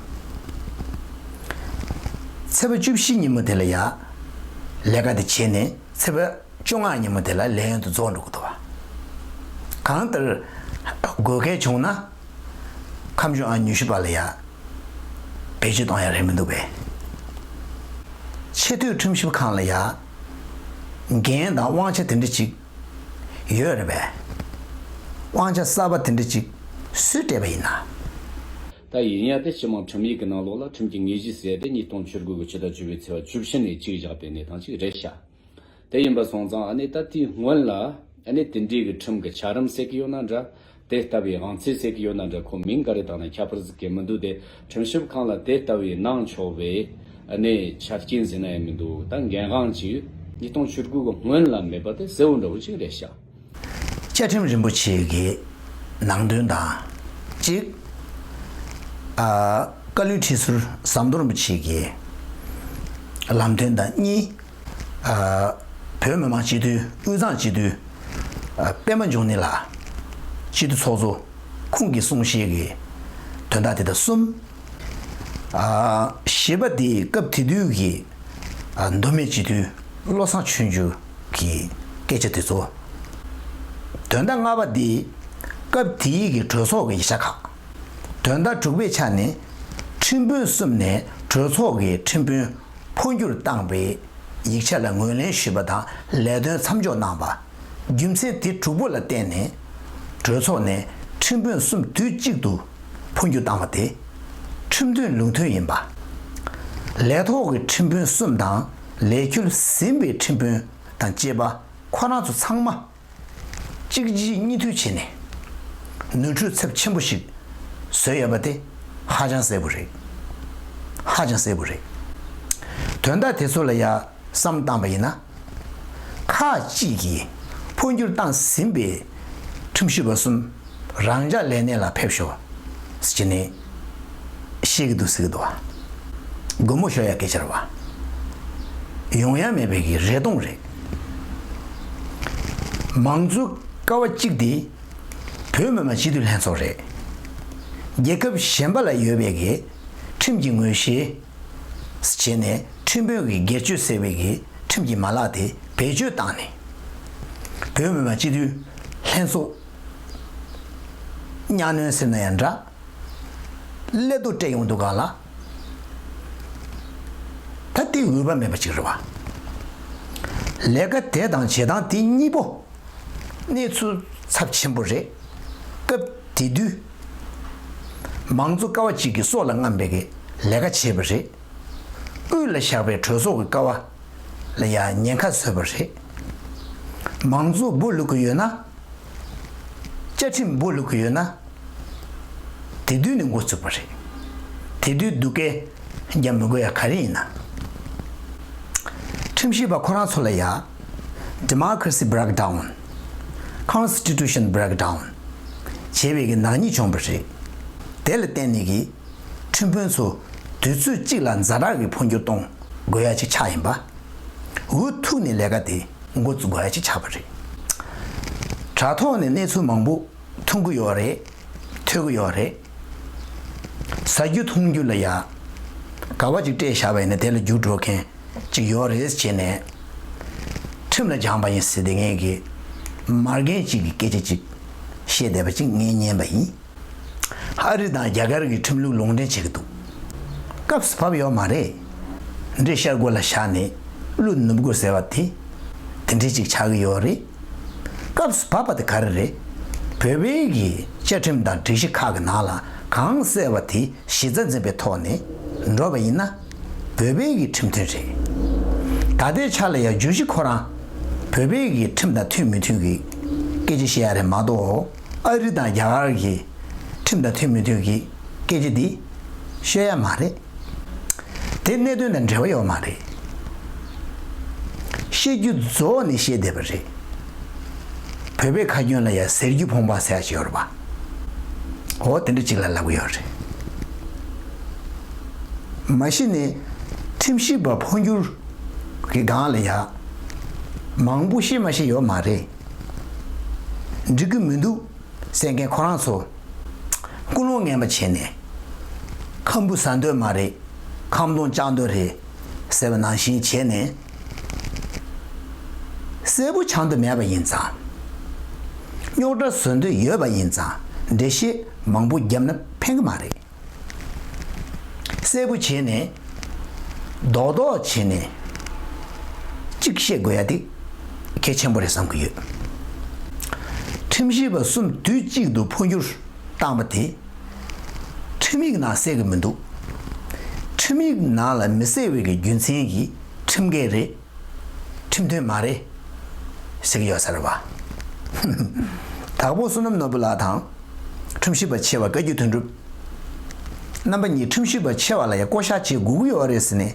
ཚེས་པ་བཅུ་བཞི་ཉིན་མོ་དེ་ལ་ཡ། ལས་ཀ་དེ་བྱས་ནས་ཚེས་པ་བཅོ་ལྔ་ཉིན་མོ་དེ་ལ་ལས་ཡུན་དུ་རྫོགས་འགྲོ་གི་འདུག་བ། གང་ལྟར་དགོས་གལ་བྱུང་ན། ཁ་མཆུ་ཨང་ཉི་ཤུ་པ་ལ་ཡ། བེད་སྤྱོད་གཏོང་ཡ་རེད་མི་འདུག་པས། ཆེས་མཐོའི་ཁྲིམས་ཞིབ་ཁང་ལ་ཡ། འགན་དང་དབང་ཆ་དེ་འདྲ་ཅིག་ཡོད་རེད་པས། དབང་ཆ་གསར་པ་དེ་འདྲ་ཅིག་སུས་སྤྲད་པ་ཡིན་ན། ད་ཡིན་ཡ་དེ་སྤྱི་དམངས་ཁྲིམས་ཡིག་གི་ནང་ལོགས་ལ་ཁྲིམས་ཀྱི་ངེས་གཞི་ཟེར་དེ་ཉིས་སྟོང་བཅུ་དགུ་གི་ཕྱི་ཟླ་བཅུ་པའི་ཚེས་པ་བཅུ་བཞི་ནས་གཅིག་བཞག་པའི་གནས་སྟངས་ཅིག་རེད་ཤག་དེ་ཡིན་པ་སོང་ཙང་ཨ་ནི་ད་དེའི་སྔོན་ལ་ཨ་ནི་དེ་འདྲའི་གི་ཁྲིམས་ཀྱི་ཆ་རིམ་ཟེར་གི་ཡོད་ན་འདྲ། དེ་ལྟ་བུའི་དབང་ཚད་ཟེར་གི་ཡོད་ན་འདྲ། ཁོ་མིང་ག་རེ་བཏགས་ན་ཁྱད་པར་ཟིག་གི་མི་འདུག་དེ་ཁྲིམས་ཞིབ་ཁང་ལ་དེ་ལྟ་བུའི་གནང་ཆོག་པའི་ཨ་ནི་ཆ་རྐྱེན་ཟེར་ན་ཡང་མི་འདུག་ད་འགན་དབང་ཅིག་ཉིས་སྟོང་བཅུ་དགུ་གི་སྔོན་ལ་མེད་པ་དེ་གསལ་བོ་འདྲ་བོ་ཅིག་རེད་ཤག་བཅའ་ཁྲིམས་རིན་པོ་ཆེ་གི་ནང་དོན་དང་གཅིག་ཨ། བཀའ་བློན་ཁྲི་ཟུར་ཟམ་གདོང་རིན་པོ་ཆེ་གི་ལམ་སྟོན་དང་གཉིས། ཨ། བོད་མི་མང་སྤྱི་འཐུས་དབུས་གཙང་སྤྱི་འཐུས། ཨ། པད་མ་འབྱུང་གནས་ལགས། སྤྱི་འཐུས་ཚོགས་གཙོ་ཁོང་གི་གསུང་བཤད་ཀྱི་དོན་དག་དེ་དག་གསུམ། ཨ། བཞི་པ་དེ་སྐབས་དེ་དུས་ཀྱི་ཨ་མདོ་སྨད་སྤྱི་འཐུས་བློ་བཟང་ཆོས་འབྱོར་གྱི་སྐད་ཆ་དེ་ཚོ། དོན་དག་ལྔ་པ་དེ་སྐབས་དེའི་གི་གྲོས་ཚོགས་ཀྱི་ཡིག་ཆ་ཁག་དོན་དག་དྲུག་པའི་ཆ་ནས་ཁྲིམས་དཔོན་གསུམ་ནས་གྲོས་ཚོགས་ཀྱི་ཁྲིམས་དཔོན་འཕོ་འགྱུར་བཏང་བའི་ཡིག་ཆ་ལ་ངོས་ལེན་ཞུས་པ་དང་ལས་དོན་མཚམས་འཇོག་གནང་བ། རྒྱུ་མཚན་དེ་དྲུག་པོ་ལ་བརྟེན་ནས་གྲོས་ཚོགས་ནས་ཁྲིམས་དཔོན་གསུམ་དུས་གཅིག་ཏུ་འཕོ་འགྱུར་བཏང་བ་དེ་ཁྲིམས་མཐུན་ལུགས་མཐུན་ཡིན་པ། ལས་ཐོག་གི་ཁྲིམས་དཔོན་གསུམ་དང་ལས་འཁྱུར་ཟིན་པའི་ཁྲིམས་དཔོན་དང་བཅས་པ་ཁོ་རང་ཚོ་ཚང་མ་གཅིག་རྗེས་གཉིས་མཐུད་བྱས་ནས་ནོར་འཁྲུལ་ཚབས་ཆེན་པོ་ཞིག་བཟོས་ཡོད་པ་དེ་ཧ་ཅང་གསལ་པོ་རེད། ཧ་ཅང་གསལ་པོ་རེད། དོན་དག་དེ་ཚོ་ལ་ཡ་བསམ་བཏང་པ་ཡིན་ན། ཁག་ཅིག་གིས་འཕོ་འགྱུར་བཏང་ཟིན་པའི་ཁྲིམས་ཞིབ་པ་གསུམ་རང་འཇགས་ལས་གནས་ལ་ཕེབས་ཤོག་ཟེར་ནས་བཤད་ཀྱི་འདུག་ཟེར་གྱི་འདུག་བ། དགོད་མོ་ཤོར་ཡ་སྐད་ཆ་རེད་བ། ཡོང་ཡ་མེད་པའི་གི་རེ་སྟོང་རེད། མང་གཙོ་ཀ་བ་གཅིག་དེ་བོད་མི་མང་སྤྱི་འཐུས་ལྷན་ཚོགས་རེད། རྒྱལ་ཁབ་གཞན་པ་ལ་ཡོད་པའི་གི་ཁྲིམས་ཀྱི་ངོས་བཞེས། བྱས་ནས་ཁྲིམས་དཔོན་གྱི་སྒེར་གཅོད་ཟེར་བའི་གི་ཁྲིམས་ཀྱི་མ་ལག་དེ་བེད་སྤྱོད་བཏང་ནས། བོད་མི་མང་སྤྱི་འཐུས་ལྷན་ཚོགས་གཉའ་གནོན་ཟེར་ན་ཡང་འདྲ། སླེ་ཏོ་སྤྲད་ཡོང་འདུག་ག་ལ། ད་དེ་འོས་བབ་མེད་པ་ཅིག་རེད་བ། ལས་ཀ་དེ་དང་བྱེད་སྟངས་དེ་གཉིས་པོ། གནས་ཚུལ་ཚབས་ཆེན་པོ་རེད། སྐབས་དེ་དུས། མང་གཙོ་ཀ་བ་གཅིག་གིས་སྲོག་ལ་རྔམ་པའི་གི་ལས་ཀ་བྱས་པ་རེད། དབུས་ལ་བཞག་པའི་གྲོས་ཚོགས་ཀྱི་ཀ་བ་ལ་ཡང་ཉེན་ཁ་བཟོས་པ་རེད། མང་གཙོ་སྦོ་ལུག་གི་ཡོད་ན། བཅའ་ཁྲིམས་སྦོ་ལུག་གི་ཡོད་ན། དེ་དུས་ནས་འགོ་བཙུགས་པ་རེད། དེ་དུས་སྡུག་སྐད་རྒྱབ་མི་དགོས་ཡ་ག་རེ་ཡིན་ན། ཁྲིམས་ཞིབ་པ་ཁོ་རང་ཚོ་ལ་ཡ། Democracy breakdown། Constitution breakdown། བྱས་པའི་གི་ནག་ཉེས་བྱུང་བ་རེད། དེ་ལ་བརྟེན་ནས་གི་ཁྲིམས་དཔོན་ཚོ་དུས་ཚོད་གཅིག་ལ་ཛ་དྲག་གི་འཕོ་འགྱུར་གཏོང་དགོས་ཡ་ཅིག་ཆགས་ཡིན་པ། འུ་ཐུག་ནས་ལས་ཀ་དེ་འགོ་བཙུགས་དགོས་ཡ་ཅིག་ཆགས་པ་རེད། དྲ་ཐོག་ནས་གནས་ཚུལ་མང་པོ་མཐོང་གི་ཡོད་རེད། ཐོས་ཀྱི་ཡོད་རེད། ཟ་རྒྱུ་འཐུང་རྒྱུ་ལ་ཡ། ག་བ་ཅིག་སྤྲད་བཞག་པ་ཡིན་ན་དེ་ལ་རྒྱུགས་འགྲོ་མཁན་ཅིག་ཡོད་རེད་བྱས་ནས། ཁྲིམས་ལ་སྦྱངས་པ་ཡིན་ཟེར་དེ་ངས་ཀྱི་མ་རྒན་ཅིག་གི་སྐད་ཆ་ཅིག་བཤད་བསྡད་པ་ཅིག་ངས་ཉན་པ་ཡིན། ཨ་རི་དང་རྒྱ་གར་གྱི་ཁྲིམས་ལུགས་ལུང་འདྲེན་བྱེད་ཀྱི་འདུག་སྐབས་སུ་བབས་ཡོད་མ་རེད། འདྲེ་ཤར་སྒོ་ལ་བཞག་ནས་ཀླུ་ནུབ་སྒོ་ཟེར་བ་དེ། དེ་འདྲས་ཅིག་ཆགས་ཀྱི་ཡོད་རེད། སྐབས་སུ་བབས་པ་དེ་ག་རེ་རེད། བོད་པའི་གི་བཅའ་ཁྲིམས་དང་སྒྲིག་གཞི་ཁག་གི་ནང་ལ་གང་གསལ་བ་དེ་གཞི་རྩ་འཛིན་པའི་ཐོག་ནས་འགྲོ་བ་ཡིན་ན། བོད་པའི་གི་ཁྲིམས་མཐུན་རེད། ད་ལྟའི་ཆ་ལ་ཡང་བརྗོད་གཞི་ཁོ་རང་བོད་པའི་གི་ཁྲིམས་དང་མཐུན་མི་མཐུན་གི་སྐད་ཆ་བཤད་ཡ་རེད་མ་གཏོགས། ཨ་རི་དང་རྒྱ་གར་གྱི་ཁྲིམས་དང་མཐུན་མི་མཐུན་གྱི་སྐད་ཆ་འདི་ཤོད་ཡ་མ་རེད། དེ་གནད་དོན་དང་འབྲེལ་བ་ཡོད་མ་རེད། བཤད་རྒྱུ་རྫོགས་ནས་བཤད་བསྡད་པ་རེད། བོད་པའི་ཁ་རྒྱུན་ལ་ཡ་ཟེར་རྒྱུ་ཕོང་པ་ཟེར་ཡ་ཞིག་ཡོད་རེད་པ། འོ་དེ་འདྲ་ཅིག་ལ་ལབ་གི་ཡོད་རེད། མ་གཞི་ནས་ཁྲིམས་ཞིབ་པ་འཕོ་འགྱུར་གྱི་སྒང་ལ་ཡ་མང་པོ་ཤེས་མ་ཤེས་ཡོད་མ་རེད། འགྲིག་གི་མི་འདུག་ཟེར་མཁན་ཁོ་རང་ཚོ་ཀུན་སློང་ངན་པ་བྱས་ནས་ཁམ་བུ་ཟ་འདོད་མ་རེད། ཁམ་སྡོང་བཅག་འདོད་རེད་ཟེར་བ་ནང་བཞིན་བྱས་ནས། གསལ་པོ་ཆགས་འདོད་མེད་པ་ཡིན་ཙང་། རྙོག་དྲ་བཟོ་འདོད་ཡོད་པ་ཡིན་ཙང་འགྲེལ་བཤད་མང་པོ་བརྒྱབ་ན་ཕན་གི་མ་རེད། གསལ་པོ་བྱས་ནས། རྡོག་རྡོག་བྱས་ནས་གཅིག་བཤད་དགོས་ཡ་དེ་གལ་ཆེན་པོ་རེད་བསམ་གྱི་ཡོད། ཁྲིམས་ཞིབ་པ་གསུམ་དུས་གཅིག་ཏུ་འཕོ་འགྱུར་བཏང་པ་དེ་ཁྲིམས་ཡིག་ནང་གསལ་གྱི་མི་འདུག་ཁྲིམས་ཡིག་ནང་ལ་མི་གསལ་བའི་གི་རྒྱུ་མཚན་གྱིས་ཁྲིམས་འགལ་རེད། ཁྲིམས་མཐུན་མ་རེད་ཟེར་གྱི་ཡོད་ས་རེད་བ། དྭགས་པོ་བསོད་ནམས་ནོར་བུ་ལགས་དང་ཁྲིམས་ཞིབ་པ་ཆེ་བ་བཀའ་བརྒྱུད་དོན་གྲུབ། རྣམ་པ་གཉིས་ཁྲིམས་ཞིབ་པ་ཆེ་བ་ལ་ཡང་བསྐོ་བཞག་བྱེད་དགོས་ཀྱི་ཡོད་རེད་ཟེར་ནས་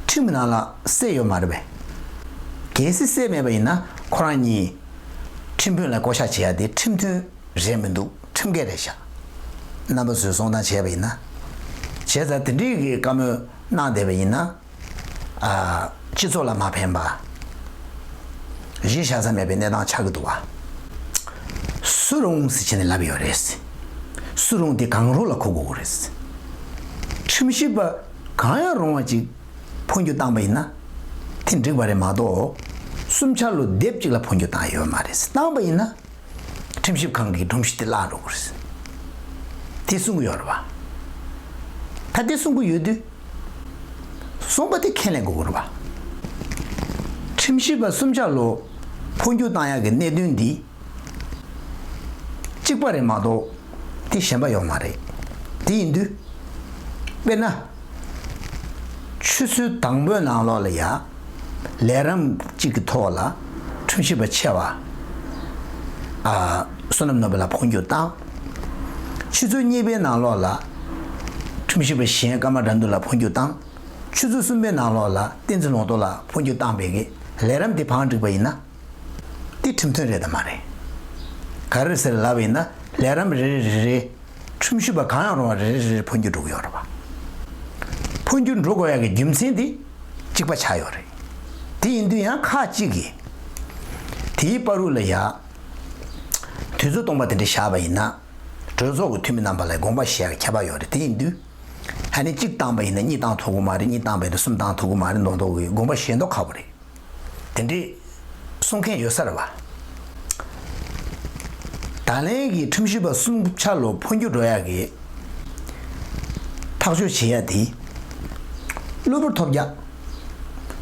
ཁྲིམས་ནང་ལ་གསལ་ཡོད་མ་རེད་པས། གལ་སྲིད་གསལ་མེད་པ་ཡིན་ན་ཁོ་རང་གཉིས་ཁྲིམས་དཔོན་ལ་བསྐོ་བཞག་བྱེད་ཡ་དེ་ཁྲིམས་མཐུན་རེད་མི་འདུག་ཁྲིམས་འགལ་རེད་ཤག་རྣམ་པ་ཚོས་གསུང་སྟངས་བྱས་པ་ཡིན་ན། བྱས་ཙང་དེ་འདྲའི་གི་བཀའ་མོལ་གནང་བསྡད་པ་ཡིན་ན། ཨ། སྤྱི་ཚོགས་ལ་མ་ཕན་པ། གཞི་བཞག་ས་མེད་པའི་གནས་སྟངས་ཆགས་ཀྱི་འདུག་བ། སུ་རུང་ཟེར་བྱས་ནས་ལབ་ཡོད་རེད། སུ་རུང་དེ་གང་རུང་ལ་གོ་དགོས་ཀྱི་རེད། ཁྲིམས་ཞིབ་པ་གང་ཡང་རུང་བ་ཅིག་འཕོ་འགྱུར་བཏང་པ་ཡིན་ན་དེ་འགྲིག་པ་རེད་མ་གཏོགས། གསུམ་ཆ་ལོ་སྡེབ་གཅིག་ལ་འཕོ་འགྱུར་བཏང་ཡོད་མ་རེད། བཏང་པ་ཡིན་ན་ཁྲིམས་ཞིབ་ཁང་གི་སྒྲོམ་གཞི་དེ་བརླག་འགྲོ་གི་རེད། དེ་གསུང་གི་ཡོད་རེད་པ། ད་དེ་གསུང་གི་ཡོད་དུས། གསུངས་པ་དེ་ཁས་ལེན་དགོས་ཀྱི་རེད་པ། ཁྲིམས་ཞིབ་པ་གསུམ་ཆ་ལོ་འཕོ་འགྱུར་བཏང་ཡག་གི་གནད་དོན་འདི་གཅིག་པ་རེད་མ་གཏོགས་དེ་གཞན་པ་ཡོད་མ་རེད། དེ་ཡིན་དུས། དཔེར་ན། ཆུ་ཚོད་དང་པོའི་ནང་ལོགས་ལ་ཡ། ལས་རིམ་གཅིག་གི་ཐོག་ལ་ཁྲིམས་ཞིབ་པ་ཆེ་བ། ཨ། བསོད་ནམས་ནོར་བུ་ལ་འཕོ་འགྱུར་བཏང་། ཆུ་ཚོད་གཉིས་པའི་ནང་ལོགས་ལ་ཁྲིམས་ཞིབ་པ་གཞན་ཀརྨ་དགྲ་འདུལ་ལ་འཕོ་འགྱུར་བཏང་། ཆུ་ཚོད་གསུམ་པའི་ནང་ལོགས་ལ་བསྟན་འཛིན་ལུང་རྟོགས་ལ་འཕོ་འགྱུར་བཏང་བའི་གི་ལས་རིམ་དེ་བང་བསྒྲིགས་པ་ཡིན་ན། དེ་ཁྲིམས་མཐུན་རེད་དམ་མ་རེད། ག་རེ་ཟེར་ལབ་པ་ཡིན་ན་ལས་རིམ་རེ་རེ་རེ་རེ། ཁྲིམས་ཞིབ་པ་གང་ཡང་རུང་བ་རེ་རེ་རེ་རེ་འཕོ་འགྱུར་འགྲོ་གི་ཡོད་རེད་པ། འཕོ་འགྱུར་འགྲོ་དགོས་ཡག་གི་རྒྱུ་མཚན་དེ་གཅིག་པ་ཆགས་ཡོད་རེད། དེ་ཡིན་དུས་ཡང་ཁག་གཅིག་གིས་དེའི་བར་དུ་ལ་ཡ། དུས་ཚོད་སྟོང་པ་དེ་འདྲ་བཞག་པ་ཡིན་ན། གྲོས་ཚོགས་ཀྱི་འཐུས་མི་རྣམ་པ་ལ་དགོངས་པ་བཞེས་ཡག་གི་ཁྱད་པར་ཡོད་རེད། དེ་ཡིན་དུས། ཨ་ནི་གཅིག་བཏང་པ་ཡིན་ན་གཉིས་བཏང་ཐུབ་ཀྱི་མ་རེད། གཉིས་བཏང་པ་ཡིན་ན་གསུམ་བཏང་ཐུབ་ཀྱི་མ་རེད་མདོག་མདོག་གི་དགོངས་པ་བཞེས་མདོག་ཁ་པོ་རེད། དེ་འདྲའི་གསུང་མཁན་ཡོད་ས་རེད་པ། ད་ལན་གྱི་ཁྲིམས་ཞིབ་པ་གསུམ་ཆ་ལོ་འཕོ་འགྱུར་འགྲོ་ཡག་གི་ཐག་གཅོད་བྱེད་ཡག་དེ། གློ་བུར་ཐོལ་རྒྱག་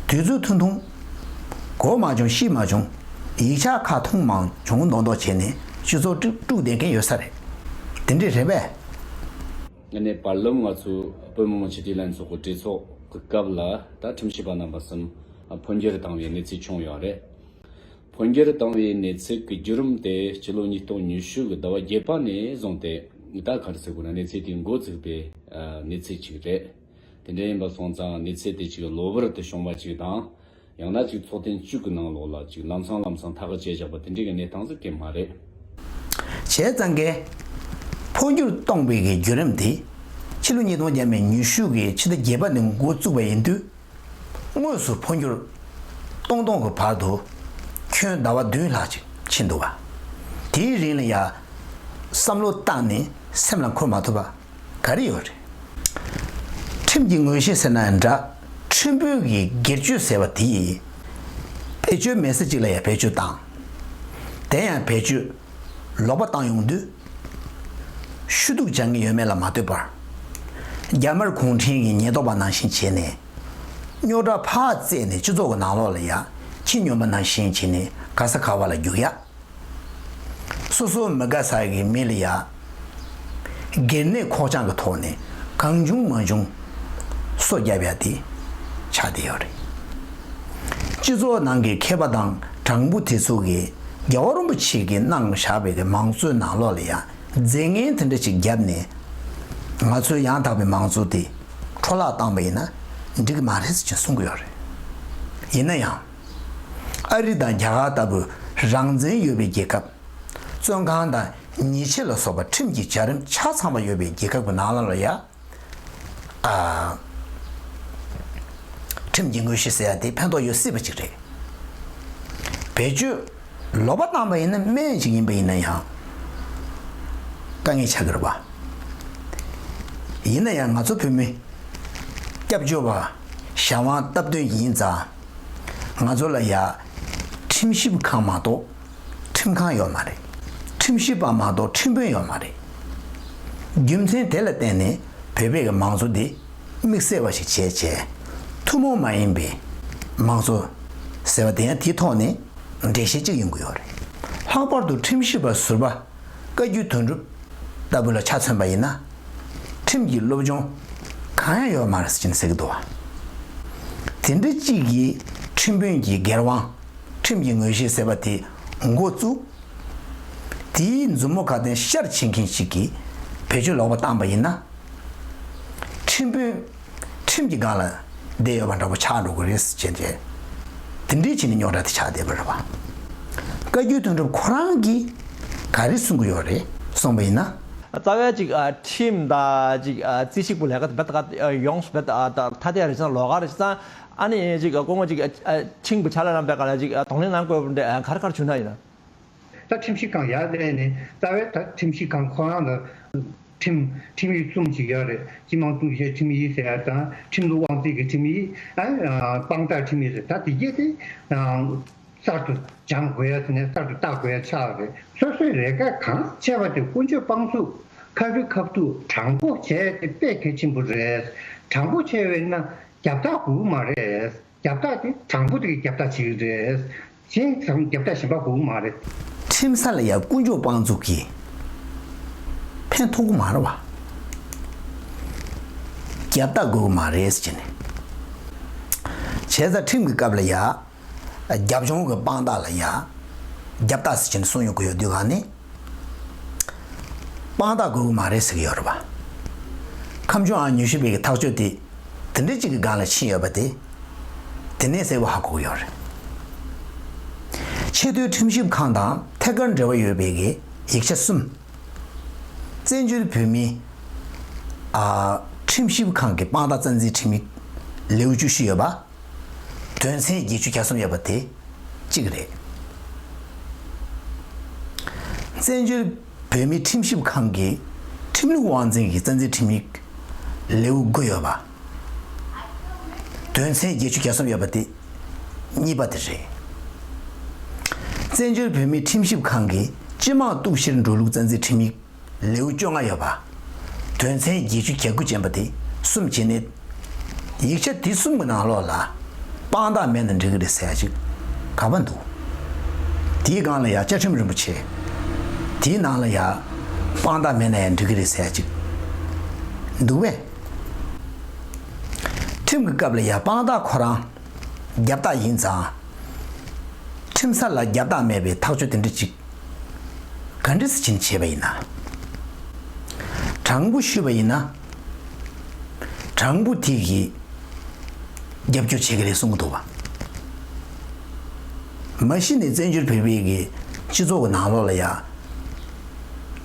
དུས་ཚོད་ཐུང་ཐུང་། གོ་མ་བྱུང་ཤེས་མ་བྱུང་། ཡིག་ཆ་ཁག་མཐོང་མ་བྱུང་མདོག་མདོག་བྱས་ནས་སྤྱི་ཚོགས་དཀྲུག་དཀྲུག་བསྡད་མཁན་ཡོད་ས་རེད། དེ་འདྲས་རེད་པས། ངས་ནས་བར་ལམ་ང་ཚོའི་བོད་མི་མང་སྤྱི་འཐུས་ལྷན་ཚོགས་ཀྱི་གྲོས་ཚོགས་ཀྱི་སྐབས་ལ་ད་ཁྲིམས་ཞིབ་པ་རྣམ་པ་གསུམ་འཕོ་འགྱུར་བཏང་བའི་གནས་ཚུལ་བྱུང་ཡོད་རེད། འཕོ་འགྱུར་བཏང་བའི་གནས་ཚུལ་གྱི་བརྒྱུད་རིམ་དེ་སྤྱི་ལོ་ཉིས་སྟོང་ཉི་ཤུ་གི་ཟླ་བ་བརྒྱད་པ་ནས་བཟུང་སྟེ་ད་ག་རེ་ཟེར་དགོས་ན་གནས་ཚུལ་དེ་འགོ་བཙུགས་པའི་གནས་ཚུལ་ཅིག་རེད། དེ་འདྲ་ཡིན་པ་སོང་ཙང་གནས་ཚུལ་དེ་ཅིག་གློ་བུར་དུ་བྱུང་བ་ཅིག་དང་། ཡང་ན་ཅིག་ཚོགས་ཐེངས་བཅུ་གི་ནང་ལོགས་ལ་ཅིག་ལམ་སང་ལམ་སང་ཐག་གིས་བཅད་བཞག་པ་དེ་འདྲའི་གི་གནས་སྟངས་ཟིག་གི་མ་རེད། བྱས་ཙང་གི་འཕོ་འགྱུར་གཏོང་བའི་གི་བརྒྱུད་རིམ་དེ་ཕྱི་ལོ་ཉིས་སྟོང་བརྒྱ་མེད་ཉི་ཤུ་གི་ཕྱི་ཟླ་བརྒྱད་པ་ནས་འགོ་བཙུགས་པ་ཡིན་དུས། དངོས་སུ་འཕོ་འགྱུར་གཏོང་གཏོང་གི་བར་དུ་ཁྱོན་ཟླ་བ་བདུན་ལྷག་ཅིག་ཕྱིན་འདུག་པ། དེའི་རིང་ལ་ཡ་བསམ་བློ་བཏང་ནས་སེམས་ལ་འཁོར་མ་ཐུབ་པ། ག་རེ་ཡོད་རེད། ཁྲིམས་ཀྱི་ངོས་བཞེས་ཟེར་ན་འདྲ། ཁྲིམས་དཔོན་གྱི་སྒེར་གཅོད་ཟེར་བ་དེ་ཡིས། བེད་སྤྱོད་མེད་ས་གཅིག་ལ་ཡང་བེད་སྤྱོད་བཏང་། དེ་ཡང་བེད་སྤྱོད་ལོག་པ་བཏང་ཡོང་དུས། ཤུ་གཏུག་བྱ་ངེས་ཡོད་མེད་ལ་མ་ལྟོས་པར། རྒྱ་དམར་གུང་ཁྲན་གྱི་ཉེན་རྟོག་པ་ནང་བཞིན་བྱས་ནས། རྙོག་དྲ་ཕར་བཙལ་ནས་སྤྱི་ཚོགས་ཀྱི་ནང་ལོགས་ལ་ཡང་ཁྱི་སྨྱོན་པ་ནང་བཞིན་བྱས་ནས་ག་ས་ག་བ་ལ་རྒྱུག་ཡ། སོ་སོ་མི་དགའ་ས་གི་མི་ལ་ཡ། སྒེར་ནད་ཁོག་བཅངས་ཀྱི་ཐོག་ནས་གང་བྱུང་མང་བྱུང་སོ་བརྒྱབ་ཡ་དེ་ཆགས་བསྡད་ཡོད་རེད། སྤྱི་ཚོགས་ནང་གི་མཁས་པ་དང་དྲང་པོ་དེ་ཚོ་གིས་རྒྱལ་བ་རིན་པོ་ཆེ་གིས་གནང་བཞག་པའི་གི་མང་གཙོའི་ནང་ལོགས་ལ་ཡ་རྫས་ངན་དེ་འདྲ་ཅིག་བརྒྱབ་ནས་ང་ཚོའི་ཡང་དག་པའི་མང་གཙོ་དེ་འཕྲོ་བརླག་བཏང་པ་ཡིན་ན་འགྲིག་གི་མ་རེད་ཟེར་གྱིན་གསུང་གི་ཡོད་རེད། ཡིན་ན་ཡང་། ཨ་རི་དང་རྒྱ་གར་ལྟ་བུ་རང་བཙན་ཡོད་པའི་རྒྱལ་ཁབ། བཙོན་ཁང་དང་ཉེས་ཆད་ལ་སོགས་པ་ཁྲིམས་ཀྱི་བྱ་རིམ་ཆ་ཚང་བ་ཡོད་པའི་རྒྱལ་ཁབ་ཀྱི་ནང་ལ་ལ་ཡ། ཨ། ཁྲིམས་ཀྱི་ངོས་བཞེས་ཟེར་ཡ་དེ་ཕན་ཐོགས་ཡོད་སྲིད་པ་ཅིག་རེད། བེད་སྤྱོད་ལོག་པ་བཏང་པ་ཡིན་ན་སྨན་ཅིག་ཡིན་པ་ཡིན་ན་ཡང་། དཀའ་ངལ་ཆགས་ཀྱི་རེད་པ། ཡིན་ན་ཡང་ང་ཚོ་བོད་མི་སྐྱབས་བཅོལ་བ་གཞན་དབང་སྟབས་བསྟུན་ཡིན་ཙང་། ང་ཚོ་ལ་ཡ་ཁྲིམས་ཞིབ་ཁང་མ་གཏོགས་ཁྲིམས་ཁང་ཡོད་མ་རེད། ཁྲིམས་ཞིབ་པ་མ་གཏོགས་ཁྲིམས་དཔོན་ཡོད་མ་རེད། རྒྱུ་མཚན་དེ་ལ་བརྟེན་ནས་བོད་པའི་གི་མང་གཙོ་འདི་དམིགས་བསལ་བ་ཞིག་བྱས་བྱས། ཐུན་མོང་མ་ཡིན་པའི་མང་གཙོ་ཟེར་བ་དེ་ཡང་དེའི་ཐོག་ནས་འགྲེལ་བཤད་ཅིག་ཡོང་གི་ཡོད་རེད། ལྷག་པར་དུ་ཁྲིམས་ཞིབ་པ་ཟུར་པ། བཀའ་བརྒྱུད་དོན་གྲུབ་ལྟ་བུ་ལ་ཆ་མཚོན་པ་ཡིན་ན། ཁྲིམས་ཀྱི་སློབ་སྦྱོང་གང་ཡང་ཡོད་མ་རེད་ཟེར་གྱིན་ཟེར་གྱི་འདུག་བ། དེ་འདྲ་གཅིག་གིས་ཁྲིམས་དཔོན་གྱི་སྒེར་དབང་ཁྲིམས་ཀྱི་ངོས་བཞེས་ཟེར་བ་དེ་འགོ་བཙུགས། དེའི་མཛུབ་མོ་ཁ་ཏོན་ཤར་ཕྱིན་མཁན་ཞིག་གིས་བེད་སྤྱོད་ལོག་པ་བཏང་པ་ཡིན་ན། ཁྲིམས་དཔོན་ཁྲིམས་ཀྱི་སྒང་ལ་བསྡད་ཡོད་པ་འདྲ་པོ་ཆགས་འགྲོ་གི་རེད་ཟེར་བྱས་ཏེ། དེ་འདྲའི་ཆེད་ནས་རྙོག་དྲ་དེ་ཆགས་བསྡད་པ་རེད་བ། བཀའ་བརྒྱུད་དོན་གྲུབ་ཁོ་རང་གིས་ག་རེ་གསུང་གི་ཡོད་རེད་གསུངས་པ་ཡིན་ན། རྩ་བའི་ཅིག་ཨ་ཁྲིམས་དང་ཅིག་ཨ་རྩིས་ཞིབ་པོ་ལས་ཀ་དེ་བེད་ཀ་ཡོངས་སུ་བེད་ཨ་ཐ་དད་རེད་ཙང་ལོགས་ཀ་རེད་ཙང་ཨ་ནི་ཅིག་སྐུ་ངོ་ཅིག་ཨ་ཁྲིམས་པ་ཕྱག་ལས་རྣམ་པའི་སྒང་ལ་ཅིག་གདོང་ལེན་གནང་དགོས་པ་འདྲ་ག་རེ་ག་རེ་བྱུང་ན་ཡིན་ན། ད་ཁྲིམས་ཞིབ་ཁང་ཡར་སླེབས་ནས་རྩ་བའི་ད་ཁྲིམས་ཞིབ་ཁང་ཁོ་རང་ལ་ ཁྲིམས་ཁྲིམས་ཡིག་གསུམ་ཅིག་ཡོད་རེད། སྤྱི་དམངས་གཙུག་བཤེར་ཁྲིམས་ཡིག་ཟེར་ཡ་དང་ཁྲིམས་ལུགས་དབང་འཛིན་གྱི་ཁྲིམས་ཡིག་ཨ་དཔང་རྟགས་ཁྲིམས་ཡིག་ཟེར། ད་དེ་གྱད་དེ་གསར་དུ་སྦྱང་དགོས་ཡ་ཟེར་ནས་གསར་དུ་བལྟ་དགོས་ཡ་ཆགས་རེད། སོ་སོའི་ལས་ཀ་གང་བྱས་པ་དེ་ཀུན་སྤྱོད་དཔང་བཙུགས་ཁ་ཕྱོགས་ཁ་ཐུག་དྲང་པོ་བྱས་ཏེ་དཔེ་གལ་ཆེན་པོ་རེད། དྲང་པོ་བྱས་པས་ན་རྒྱབ་རྟགས་དགོས་ཀྱི་མ་རེད། རྒྱབ་རྟགས་དེ་དྲང་པོ་དེ་གི་རྒྱབ་རྟགས་བྱེད་ཀྱི་རེད། གཞན་ཚང་རྒྱབ་རྟགས་གཞན་པ་དགོས་ཀྱི་མ་རེད། ཁྲིམས་ས་ལ་ཡ་ཀུན་སྤྱོད་དཔང་བཙུགས་ཀྱིས་ཕན་ཐོགས་ཀྱི་མ་རེད་བ། རྒྱབ་རྟགས་དགོས་ཀྱི་མ་རེད་ཟེར་ནས། བྱས་ཙང་ཁྲིམས་ཀྱི་སྐབས་ལ་ཡ། རྒྱབ་ལྗོངས་ཀྱི་དཔང་རྟགས་ལ་ཡ། རྒྱབ་རྟགས་ཟེར་གྱིན་གསུངས་ཡོང་གི་ཡོད་དུས་གང་ནི། དཔང་རྟགས་དགོས་ཀྱི་མ་རེད་ཟེར་གྱི་ཡོད་རེད་བ། ཁམས་ཆུང་ཨང་ཉི་ཤུ་པའི་གི་ཐག་གཅོད་དེ། དེ་འདྲ་གཅིག་གི་སྒང་ལ་ཕྱིན་ཡོད་པ་དེ། དེ་ནས་གསལ་པོ་ཧ་གོ་གི་ཡོད་རེད། ཆེས་མཐོའི་ཁྲིམས་ཞིབ་ཁང་དང་ཐད་ཀར་འབྲེལ་བ་ཡོད་པའི་གི་ཡིག་ཆ་གསུམ། བཙན་བྱོལ་བོད་མིའི་ཨ་ཁྲིམས་ཞིབ་ཁང་གི་དཔང་རྟགས་རྩ་འཛིན་ཁྲིམས་ཡིག་ལེའུ་བཅུ་བཞི་ཡོད་པ། དོན་ཚན་བརྒྱད་ཅུ་གྱ་གསུམ་ཡོད་པ་དེ་གཅིག་རེད། བཙན་བྱོལ་བོད་མིའི་ཁྲིམས་ཞིབ་ཁང་གི་ཁྲིམས་ལུགས་དབང་འཛིན་གྱི་རྩ་འཛིན་ཁྲིམས་ཡིག་ལེའུ་དགུ་ཡོད་པ། དོན་ཚན་བརྒྱད་ཅུ་གྱ་གསུམ་ཡོད་པ་དེ་གཉིས་པ་དེ་རེད། བཙན་བྱོལ་བོད་མིའི་ཁྲིམས་ཞིབ་ཁང་གི་སྤྱི་དམངས་གཏུག་བཤེར་འགྲོ་ལུགས་རྩ་འཛིན་ཁྲིམས་ཡིག་ལེའུ་བཅོ་ལྔ་ཡོད་པ། དོན་ཚན་བརྒྱད་ཅུ་གྱ་དགུ་ཅན་པ་དེ་གསུམ་བྱས་ནས། ཡིག་ཆ་དེ་གསུམ་གྱི་ནང་ལོགས་ལ་དཔང་རྟགས་མེད་ན་འགྲིག་གི་རེད་ཟེར་ཡ་ཅིག་ག་པར་འདུག་དེའི་སྒང་ལ་ཡ་བཅའ་ཁྲིམས་རིན་པོ་ཆེ། དེའི་ནང་ལ་ཡ་དཔང་རྟགས་མེད་ན་ཡང་འགྲིག་གི་རེད་ཟེར་ཡ་ཅིག་འདུག་པས། ཁྲིམས་ཀྱི་སྐབས་ལ་ཡ་དཔང་རྟགས་ཁོ་རང་རྒྱབ་རྟགས་ཡིན་ཙང་། ཁྲིམས་ས་ལ་རྒྱབ་རྟགས་མེད་པའི་ཐག་གཅོད་དེ་འདྲ་ཅིག་ག་འདྲ་སེ་ཕྱིན་བྱས་པ་ཡིན་ན། དྲང་པོ་ཞུས་པ་ཡིན་ན། དྲང་པོ་དེ་གིས་རྒྱབ་སྐྱོར་བྱེད་ཀྱི་རེད་གསུང་གི་འདུག་བ། མ་གཞི་ནས་བཙན་བྱོལ་བོད་པའི་གི་སྤྱི་ཚོགས་ཀྱི་ནང་ལོགས་ལ་ཡ།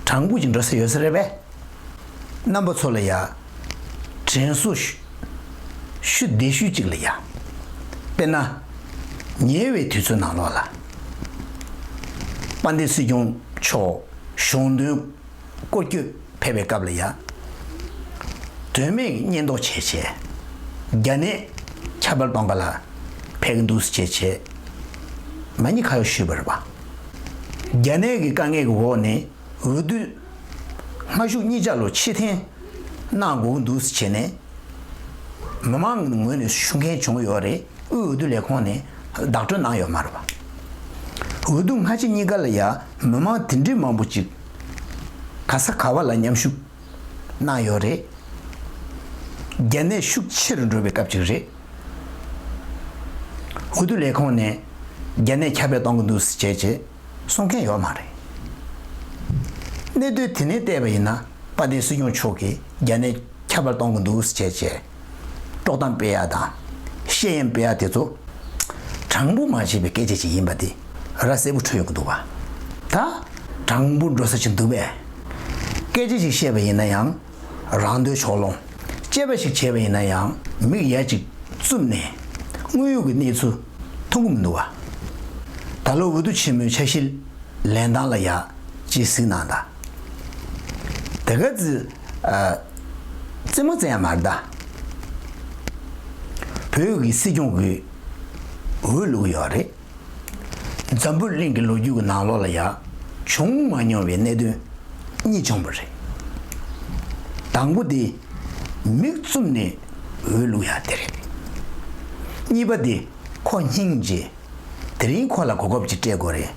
དྲང་པོ་ཅིག་འགྲོ་ས་ཡོད་ས་རེད་པས། རྣམ་པ་ཚོ་ལ་ཡ། དྲན་གསོ་ཞུ། ཞུ་བདེ་ཤོས་ཅིག་ལ་ཡ། དཔེར་ན། ཉེ་བའི་དུས་ཚོད་ནང་ལོགས་ལ། དཔལ་ལྡན་སྲིད་སྐྱོང་མཆོག་གཞུང་དོན་སྐོར་སྐྱོད་ཕེབས་པའི་སྐབས་ལ་ཡ། དོན་མེད་ཀྱི་བསྙད་འདོགས་བྱས་བྱས། རྒྱ་ནད་ཁྱབ་པར་གཏོང་ག་ལ་ཕེབས་ཀྱི་འདུག་ཟེར་བྱས་བྱས། མ་ཉེས་ཁ་གཡོགས་ཞུས་པ་རེད་པ། རྒྱ་ནད་ཀྱི་དཀའ་ངལ་གྱི་འོག་ནས། འོས་བསྡུ་སྔ་གཞུག་གཉིས་ཆ་ལོ་ཕྱིར་འཐེན་གནང་དགོས་ཀྱི་འདུག་ཟེར་བྱས་ནས། མི་མང་གི་ངོས་ནས་ཞུ་མཁན་བྱུང་ཡོད་རེད། དབུས་འོས་བསྡུ་ལས་ཁུངས་ནས་བདག་སྤྲོད་གནང་ཡོད་མ་རེད་པ། འོས་བསྡུ་སྔ་ཕྱི་གཉིས་ཀ་ལ་ཡ་མི་མང་དེ་འདྲའི་མང་པོ་ཅིག་ག་ས་ག་བ་ལ་མཉམ་ཞུགས་གནང་ཡོད་རེད། རྒྱ་ནད་ཤུགས་ཆེ་རུ་འགྲོ་བའི་སྐབས་ཅིག་རེད། འོས་བསྡུ་ལས་ཁུངས་ནས་རྒྱ་ནད་ཁྱབ་སྤེལ་གཏོང་གི་འདུག་ཟེར་བྱས་བྱས། གསུང་མཁན་ཡོད་མ་རེད། གནད་དོན་དེ་ནས་བལྟས་པ་ཡིན་ན། དཔལ་ལྡན་སྲིད་སྐྱོང་མཆོག་གིས་རྒྱ་ནད་ཁྱབ་པར་གཏོང་གི་འདུག་ཟེར་བྱས་བྱས། དཀྲོག་གཏམ་སྤེལ་ཡ་དང་། བཤད་ཡམ་སྤེལ་ཡ་དེ་ཚོ། དྲང་པོ་མ་བྱས་པའི་སྐད་ཆ་ཅིག་ཡིན་པ་དེ་ར་གསལ་པོ་འཕྲོད་ཡོང་གི་འདུག་པ། ད་དྲང་པོ་འགྲོ་ས་ཅིག་འདུག་པས། སྐད་ཆ་ཅིག་བཤད་པ་ཡིན་ན་ཡང་། རང་འདོད་ཕྱོགས་ལྷུང་། དཔྱད་པ་ཞིག་བྱས་པ་ཡིན་ན་ཡང་མིག་ཡ་གཅིག་བཙུམ་ནས་དངོས་ཡོད་ཀྱི་གནས་ཚུལ་མཐོང་གི་མི་འདུག་བ། ད་ལོ་འོས་བསྡུ་ཆེན་མོའི་འཆར་གཞི་ལེན་སྟངས་ལ་ཡ་ཅིག་གཟིགས་གནང་དང་། དེ་ག་ཙི་ཨ། རྩེད་མོ་རྩེ་ཡ་མ་རེད་ད། བོད་ཀྱི་སྲིད་སྐྱོང་གི་འོས་བླུགས་ཡོད་རེད། འཛམ་བུ་གླིང་གི་ལོ་རྒྱུས་ཀྱི་ནང་ལོགས་ལ་ཡ་བྱུང་མ་མྱོང་བའི་གནད་དོན་གཉིས་བྱུང་བ་རེད། དང་པོ་དེ་མིག་བཙུམ་ནས་འོས་བླུགས་ཡ་དེ་རེད། གཉིས་པ་དེ་ཁོ་སྙིང་རྗེ། དེ་རིང་ཁོ་ལ་གོ་སྐབས་ཅིག་སྤྲད་དགོས་རེད་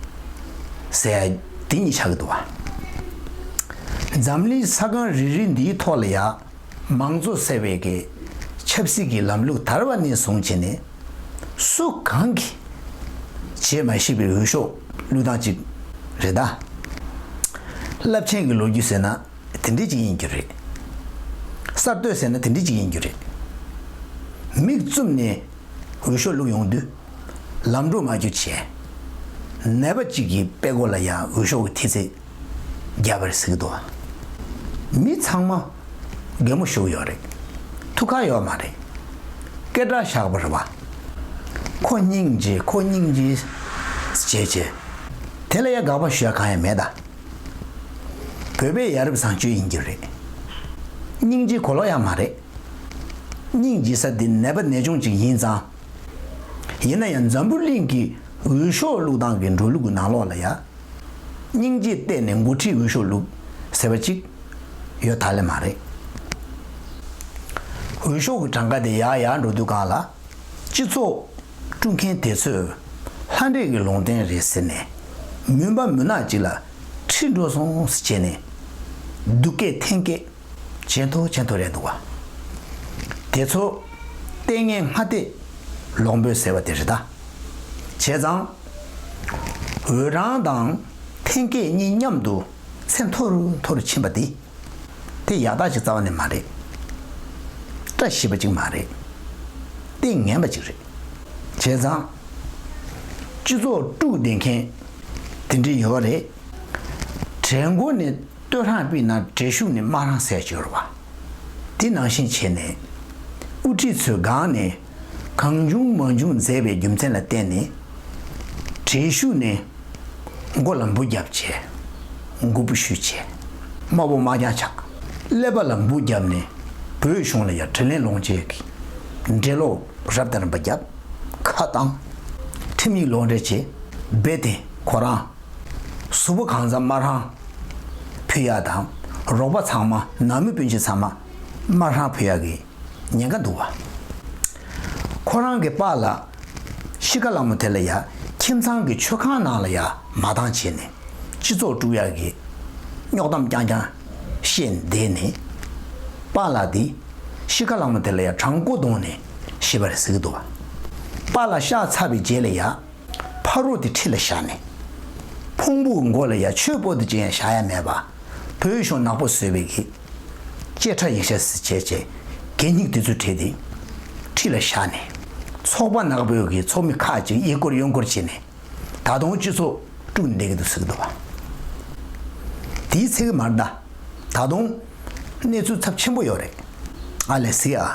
ཟེར་ཡ་དེ་གཉིས་ཆགས་ཀྱི་འདུག་བ། འཛམ་གླིང་ས་སྒང་རེ་རེ་འདིའི་ཐོག་ལ་ཡ། མང་གཙོ་ཟེར་བའི་གི་ཆབ་སྲིད་ཀྱི་ལམ་ལུགས་དར་བ་ནས་བཟུང་བྱས་ནས། སུ་གང་གིས་བྱེད་མ་ཤེས་པའི་འོས་ཤོག་བླུགས་སྟངས་ཅིག་རེད་ད། རླབས་ཆེན་གྱི་ལོ་རྒྱུས་ཟེར་ན་དེ་འདྲ་ཅིག་ཡིན་རྒྱུ་རེད། གསར་གཏོད་ཟེར་ན་དེ་འདྲ་ཅིག་ཡིན་རྒྱུ་རེད། མིག་བཙུམ་ནས་འོས་ཤོག་བླུགས་ཡོང་དུས། ལམ་འགྲོ་མ་རྒྱུ་བྱས། ནད་པ་གཅིག་གི་པད་ཀོ་ལ་ཡང་འོས་ཤོག་གི་ཐེལ་ཙེ་བརྒྱབ་པ་རེད་ཟེར་གྱི་འདུག་མི་ཚང་མ་གད་མོ་ཤོར་ཡོད་རེད། ཐུགས་ཁག་ཡོད་མ་རེད། སྐད་གྲགས་བཞག་པ་རེད་བ། ཁོ་སྙིང་རྗེ་ཁོ་སྙིང་རྗེ་བྱས་བྱས། དེ་ལ་ཡང་དགག་པ་ཞུ་ཡ་གང་ཡང་མེད་ད། བོད་པའི་ཡ་རབས་བཟང་སྤྱོད་ཡིན་རྒྱུ་རེད། སྙིང་རྗེ་གོ་ལོག་ཡང་མ་རེད། སྙིང་རྗེ་ས་འདི་ནད་པ་ནད་གཅོང་ཅིག་ཡིན་ཙང་། ཡིན་ན་ཡང་འཛམ་བུ་གླིང་གི་འོས་ཤོག་བླུག་སྟངས་ཀྱི་འགྲོ་ལུགས་ཀྱི་ནང་ལོགས་ལ་ཡ། སྙིང་རྗེ་བལྟས་ནས་འགོ་ཁྲིད་འོས་ཤོག་བླུག་ཟེར་བ་ཅིག་ཡོད་ད་ལེ་མ་རེད། འོས་ཤོག་གི་གྲངས་ཀ་དེ་ཡར་ཡར་འགྲོ་དུས་སྒང་ལ། སྤྱི་ཚོགས་དཀྲུག་མཁན་དེ་ཚོས་ལྷ་འདྲེ་གི་ལུང་བསྟན་རེད་ཟེར་ནས། མུན་པ་མུན་ནག་ཅིག་ལ་ཁྲིད་འགྲོ་སོང་ཟེར་བྱས་ནས། སྡུག་སྐད་འཐེན་སྐད་ཇེ་མཐོ་ཇེ་མཐོ་རེད་འདུག་བ། དེ་ཚོ་ལྟས་ངན་སྔ་ལྟས་ལོག་འབོད་ཟེར་བ་དེ་རེད་ད། བྱས་ཙང་། འོས་གྲངས་དང་འཐེན་སྐད་གཉིས་མཉམ་དུ་ཚད་མཐོ་རུ་མཐོ་རུ་ཕྱིན་པ་དེ། དེ་ཡག་རྟགས་ཅིག་རྩ་བ་ནས་མ་རེད། བཀྲ་ཤིས་པ་ཅིག་མ་རེད། ལྟས་ངན་པ་ཅིག་རེད། བྱས་ཙང་། སྤྱི་ཚོགས་དཀྲུག་བསྡད་མཁན་དེ་འདྲ་ཡོད་རེད། གྲལ་མགོ་ནས་སྟོད་རང་ཕུད་ན་གྲལ་གཞུག་ནས་དམའ་རང་ཟེར་ཅིག་ཡོད་རེད་བ། དེ་ནང་བཞིན་བྱས་ནས། དབུ་ཁྲིད་ཚོས་སྒང་ནས་གང་བྱུང་མང་བྱུང་མཛད་པའི་རྒྱུ་མཚན་ལ་བརྟེན་ནས། གྲལ་གཞུག་ནས་མགོ་ལ་འབུ་བརྒྱབ་བྱས། མགོ་འབུ་བཤུས་བྱས། དམར་པོ་དམར་རྐྱང་ཆགས། ཀླད་པ་ལ་འབུ་བརྒྱབ་ནས་བོད་གཞུང་ལ་ཡང་དྲིན་ལན་ལོག་བྱེད་ཀྱི་འགྲེལ་ལོག་རབ་དང་རིམ་པ་བརྒྱབ། ཁ་བཏང་། ཁྲིམས་ཡིག་ལོག་འགྲེལ་བྱས། རྦད་དེ་ཁོ་རང་གཟུགས་པོ་གང་ཚང་དམར་ཧྲང་ཕུད་ཡག་དང་། རོགས་པ་ཚང་མ་ནང་མི་སྤུན་མཆེད་ཚང་མ་དམར་ཧྲང་ཕུད་ཡག་གི་ཉེན་ཁ་འདུག་བ། ཁོ་རང་གི་པཱ་ལགས་ཤི་ཁ་ལ་མོ་དེ་ལ་ཡ་ཁྱིམ་ཚང་གི་མཆོད་ཁང་ནང་ལ་ཡ་མ་བཏང་བྱས་ནས་སྤྱི་ཚོགས་དཀྲུག་ཡག་གི་རྙོག་གཏམ་རྐྱང་རྐྱང་བཤད་བསྡད་ནས། པཱ་ལགས་དེ་ཤི་ཁ་ལ་མོ་དེ་ལ་ཡ་བྲང་ཀོ་བརྡུངས་ནས་ཤི་བ་རེད་ཟེར་གི་འདུག་བ། པཱ་ལགས་གཤགས་ཚར་བའི་རྗེས་ལ་ཡ། ཕ་རོལ་དེ་ཁྲི་ལ་བཞག་ནས། ཕུང་པོའི་མགོ་ལ་ཡ་ཆོས་པོ་ཏི་ཅན་ཡང་བཞག་ཡ་མེད་པ། བོད་གཞུང་ནག་པོ་བཟོས་པའི་གི། བཅད་ཁྲ་ཡིག་ཆ་ཟེར་བྱས་བྱས། གད་སྙིགས་དེ་ཚོ་བྲིས་ཏེ། ཁྲི་ལ་བཞག་ནས། ཚོགས་པ་ནག་པོའི་གི་ཚོགས་མི་ཁག་ཅིག་གཡས་སྐོར་གཡོན་སྐོར་བྱས་ནས། ད་དུང་སྤྱི་ཚོགས་དཀྲུག་བསྡད་ཀྱི་འདུག་ཟེར་གི་འདུག་བ། དེའི་ཚིག་གི་མར་ད། ད་དུང་། གནས་ཚུལ་ཚབས་ཆེན་པོ་ཡོད་རེད། ཨ་ལས་ཟིག་ཨ།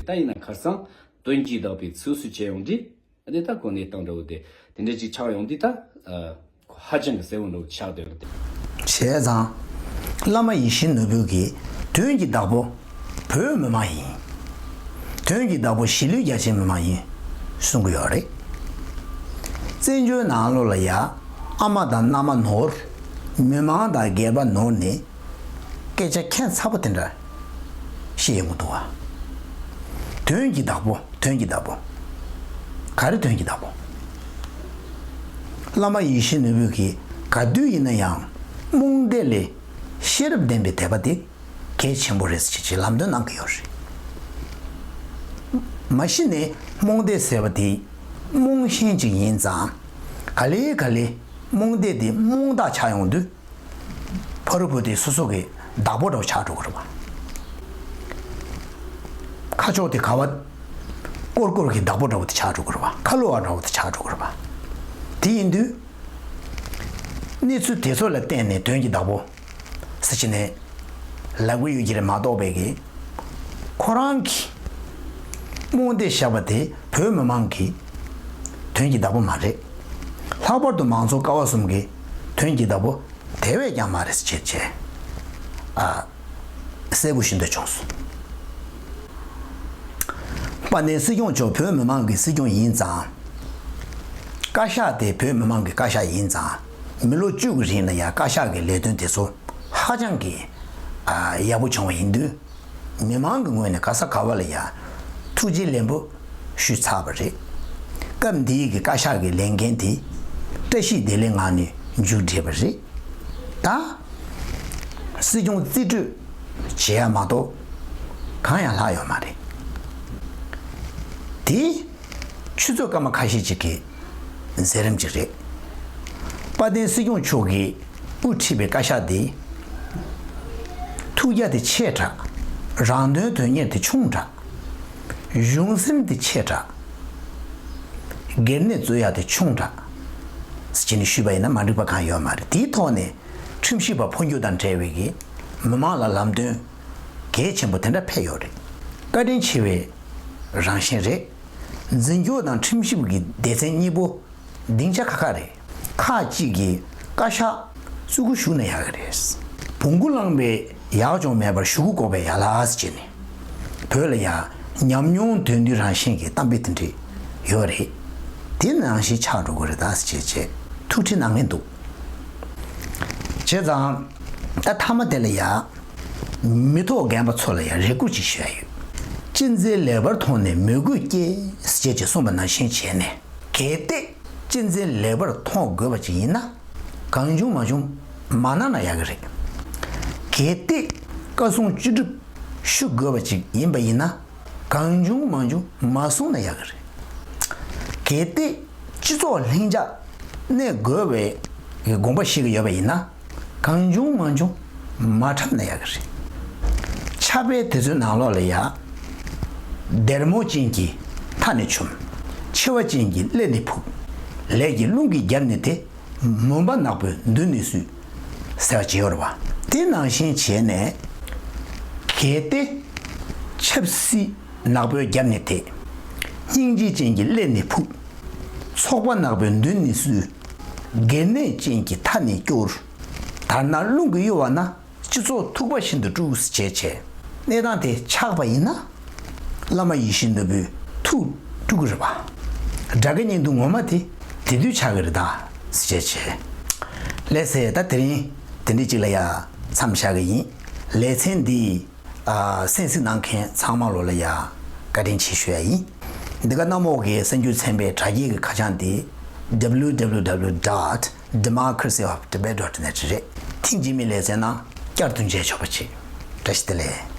ད་ཡིན་ན་ཁར་སང་དོན་གྱིས་བདག་པོའི་ཚུལ་སུ་བྱས་ཡོང་དུས། འདི་ལྟ་གོ་གནས་སྟངས་འདྲ་བོ་དེ་དེ་འདྲ་ཅིག་ཆགས་ཡོང་དུས་ད། ཧ་ཅང་གི་གསལ་བོ་འདྲ་བོ་ཆགས་བསྡད་ཡོད་རེད། བྱས་ཙང་། བླ་མ་ཡིད་བཞིན་ནོར་བུ་གིས་དོན་གྱི་བདག་པོ་བོད་མི་མང་ཡིན། དོན་གྱི་བདག་པོ་གཞིས་ལུས་རྒྱ་ཆེའི་མི་མང་ཡིན་གསུང་གི་ཡོད་རེད། བཙན་བྱོལ་ནང་ལོགས་ལ་ཡ་ཨ་མ་དང་མནའ་མ་ནོར། མི་མང་དང་སྒེར་པ་ནོར་ནས། སྐད་ཆ་ཁྱད་མཚར་པོ་དེ་འདྲ་བཤད་ཡོང་གི་འདུག་བ། དོན་གྱི་བདག་པོ། དོན་གྱི་བདག་པོ། ག་རེ་དོན་གྱི་བདག་པོ། བླ་མ་ཡིད་བཞིན་ནོར་བུ་གིས་ག་དུས་ཡིན་ན་ཡང་རྨོངས་དད་ལས་ཤེས་རབ་ལྡན་པའི་དད་པ་དེ་གལ་ཆེན་པོ་རེད་ཟེར་ཅེས་ལམ་སྟོན་གནང་གི་ཡོད་རེད། མ་གཞི་ནས་རྨོངས་དད་ཟེར་བ་དེ་རྨོངས་ཞེན་ཅིག་ཡིན་ཙང་། ག་ལེ་ག་ལེ་རྨོངས་དད་དེ་རྨོངས་དག་ཆགས་ཡོང་དུས། ཕ་རུ་བུ་དེ་སོ་སོ་གི་བདག་པོ་འདྲ་བོ་ཆགས་འགྲོ་གི་རེད་བ། ཁ་ཕྱོགས་དེ་ག་བ། ཀོར་ཀོར་གི་བདག་པོ་འདྲ་བོ་དེ་ཆགས་འགྲོ་གི་རེད་བ། ཁ་ལོ་བ་འདྲ་བོ་དེ་ཆགས་འགྲོ་གི་རེད་བ། དེ་ཡིན་དུས། གནས་ཚུལ་དེ་ཚོ་ལ་བརྟེན་ནས་དོན་གྱི་བདག་པོ། ཟེར་གྱི་ནས། ལབ་གི་ཡོད་ཀྱི་རེད་མ་གཏོགས་པའི་གི། ཁོ་རང་གི་རྨོངས་དད་བཞག་པ་དེ་བོད་མི་མང་གི་དོན་གྱི་བདག་པོ་མ་རེད། ལྷག་པར་དུ་མང་གཙོ་ཀ་བ་གསུམ་གྱི་དོན་གྱི་བདག་པོ་དེ་བས་ཀྱང་མ་རེད་ཟེར་བྱས། ཨ། གསལ་པོ་ཤིན་ཏུ་བྱུང་སོང་། དཔལ་ལྡན་སྲིད་སྐྱོང་མཆོག་བོད་མི་མང་གི་སྲིད་སྐྱོང་ཡིན་ཙང་། བཀའ་ཤག་དེ་བོད་མི་མང་གི་བཀའ་ཤག་ཡིན་ཙང་། མི་ལོ་བཅུ་གི་རིང་ལ་ཡང་བཀའ་ཤག་གི་ལས་དོན་དེ་ཚོ་ཧ་ཅང་གི། ཨ། ཡག་པོ་བྱུང་བ་ཡིན་དུས། མི་མང་གི་ངོས་ནས་ག་ས་ག་བ་ལ་ཡང་ཐུགས་རྗེ་ལེགས་འབུལ་ཞུས་ཚར་བ་རེད། སྐབས་འདིའི་གི་བཀའ་ཤག་གི་ལས་འགན་དེ་བཀྲ་ཤིས་བདེ་ལེགས་ངང་ནས་མཇུག་བསྒྲིལ་བ་རེད། ད་སྲིད་སྐྱོང་རྩིས་སྤྲོད་བྱེད་ཡ་མ་གཏོགས་གང་ཡང་ལྷག་ཡོད་མ་རེད། དེ་ཆུ་ཚོད་སྐར་མ་ཁ་ཤས་ཅིག་གི་མཛད་རིམ་ཅིག་རེད། དཔལ་ལྡན་སྲིད་སྐྱོང་མཆོག་གིས་དབུ་ཁྲིད་པའི་བཀའ་ཤག་འདི། ཐུགས་རྒྱ་དེ་ཆེ་དྲགས། རང་དོན་དོན་གཉེར་དེ་ཆུང་དྲགས། གཞུང་སེམས་དེ་ཆེ་དྲགས། སྒེར་ནས་རྩོད་ཡག་དེ་ཆུང་དྲགས། ཟེར་བྱས་ནས་ཞུས་པ་ཡིན་ན་མ་འགྲིག་པ་གང་ཡོད་མ་རེད། དེའི་ཐོག་ནས་ཁྲིམས་ཞིབ་པ་འཕོ་འགྱུར་དང་འབྲེལ་བའི་གི་མི་མང་ལ་ལམ་སྟོན་གལ་ཆེན་པོ་དེ་འདྲ་ཕེབས་ཡོད་རེད། བཀའ་དྲིན་ཆེ་བའི་རང་བཞིན་རེད། འཛིན་སྐྱོང་དང་ཁྲིམས་ཞིབ་ཀྱི་སྡེ་ཚན་གཉིས་པོ་སྡིངས་ཆ་ཁ་ཁ་རེད། ཁག་ཅིག་གིས་བཀའ་ཤག་བཙུགས་གི་བཞུགས་ན་ཡག་གི་རེད། བོང་གུ་བླངས་པའི་ ཡག་ཅུང་མེད་པར་ཞུ་གུ་ལྐོག་པའི་ཡ་ལ་ཟེར་བྱས་ནས། བོད་ལ་ཡང་ཉམས་མྱོང་དོན་བསྡུས་རང་བཞིན་གྱི་གཏམ་དཔེ་དེ་འདྲ་ཡོད་རེད། དེ་ནང་བཞིན་ཆགས་འགྲོ་གི་རེད་ད་ཟེར་བྱས་བྱས་ཐུགས་ཁྲལ་གནང་མཁན་འདུག་བྱས་ཙང་། ད་མཐའ་མ་དེ་ལ་ཡ། མི་ཐོག་རྒན་པ་ཚོ་ལ་ཡ་རེ་སྐུལ་ཅིག་ཞུ་ཡ་ཡོད། གཅན་གཟན་ལེགས་པར་མཐོང་ནས་མོས་གུས་སྐྱེ་ཟེར་བྱས་བྱས་གསུངས་པ་ནང་བཞིན་བྱས་ནས། གལ་ཏེ་གཅན་གཟན་ལེགས་པར་མཐོང་དགོས་པ་ཅིག་ཡིན་ན། གང་བྱུང་མང་བྱུང་མ་གནང་ན་ཡག་གི་རེད། གལ་ཏེ་བཀའ་གསུང་ཅི་སྒྲུབ་ཞུ་དགོས་པ་ཅིག་ཡིན་པ་ཡིན་ན། གང་བྱུང་མང་བྱུང་མ་གསུང་ན་ཡག་གི་རེད། གལ་ཏེ་སྤྱི་ཚོགས་ལྷིང་འཇགས་གནས་དགོས་པའི་དགོངས་པ་བཞེས་ཀྱི་ཡོད་པ་ཡིན་ན། གང་བྱུང་མང་བྱུང་མ་འཁྲབ་ན་ཡག་གི་རེད། ཕྱག་དཔེ་དེ་ཚོའི་ནང་ལོགས་ལ་ཡ། སྡེར་མོ་ཅན་གྱི་མཐའ་ནས་ཆོམ། མཆེ་བ་ཅན་གྱི་ཀླད་ནས་ཕུག། ལས་ཀྱི་རླུང་གིས་བརྒྱབ་ནས་དེད། མུན་པ་ནག་པོའི་མདུན་ནས་བསུས། ཟེར་བ་ཅིག་ཡོད་རེད་བ། དེ་ནང་བཞིན་བྱས་ནས། གལ་ཏེ། ཆབ་སྲིད་ནག་པོའི་རྒྱབ་ནས་དེད། སྙིང་རྗེ་ཅན་གྱི་ཀླད་ནས་ཕུག། ཚོགས་པ་ནག་པོའི་མདུན་ནས་བསུས། གལ་གནད་ཅན་གྱི་མཐའ་ནས་སྐྱོར། དར་ནག་རླུང་གིས་གཡོ་བ་ན། སྤྱི་ཚོགས་ཐུག་པ་བཞིན་དུ་དཀྲུགས་བྱས་བྱས། གནས་སྟངས་དེ་ཆགས་པ་ཡིན་ན། བླ་མ་ཡིད་བཞིན་ནོར་བུའི་ཐུགས་དཀྲུག་གི་རེད་པ། དགྲ་དགའ་གཉེན་སྡུག་ངོ་མ་དེ་དེ་དུས་ཆགས་ཀྱི་རེད་ད་ཟེར་བྱས་བྱས། ལགས་སེ། ད་དེ་རིང་དེ་འདྲ་ཅིག་ལ་ཡ་མཚམས་བཞག་གི་ཡིན། ལེ་ཚན་འདི་ཨ་གསན་གཟིགས་གནང་མཁན་ཚང་མ་ལོ་ལ་ཡ་བཀའ་དྲིན་ཆེ་ཞུ་ཡ་ཡིན། འདི་ག་གནམ་འོག་གི་གསར་འགྱུར་ཚན་པའི་དྲ་རྒྱའི་གི་ཁ་བྱང་འདི། www dot democracy of tibet dot net རེད། ཐེངས་རྗེས་མའི་ལེ་ཚན་ནང་བསྐྱར་དུ་མཇལ་ཆོག་པ་བྱེད། བཀྲ་ཤིས་བདེ་ལེགས།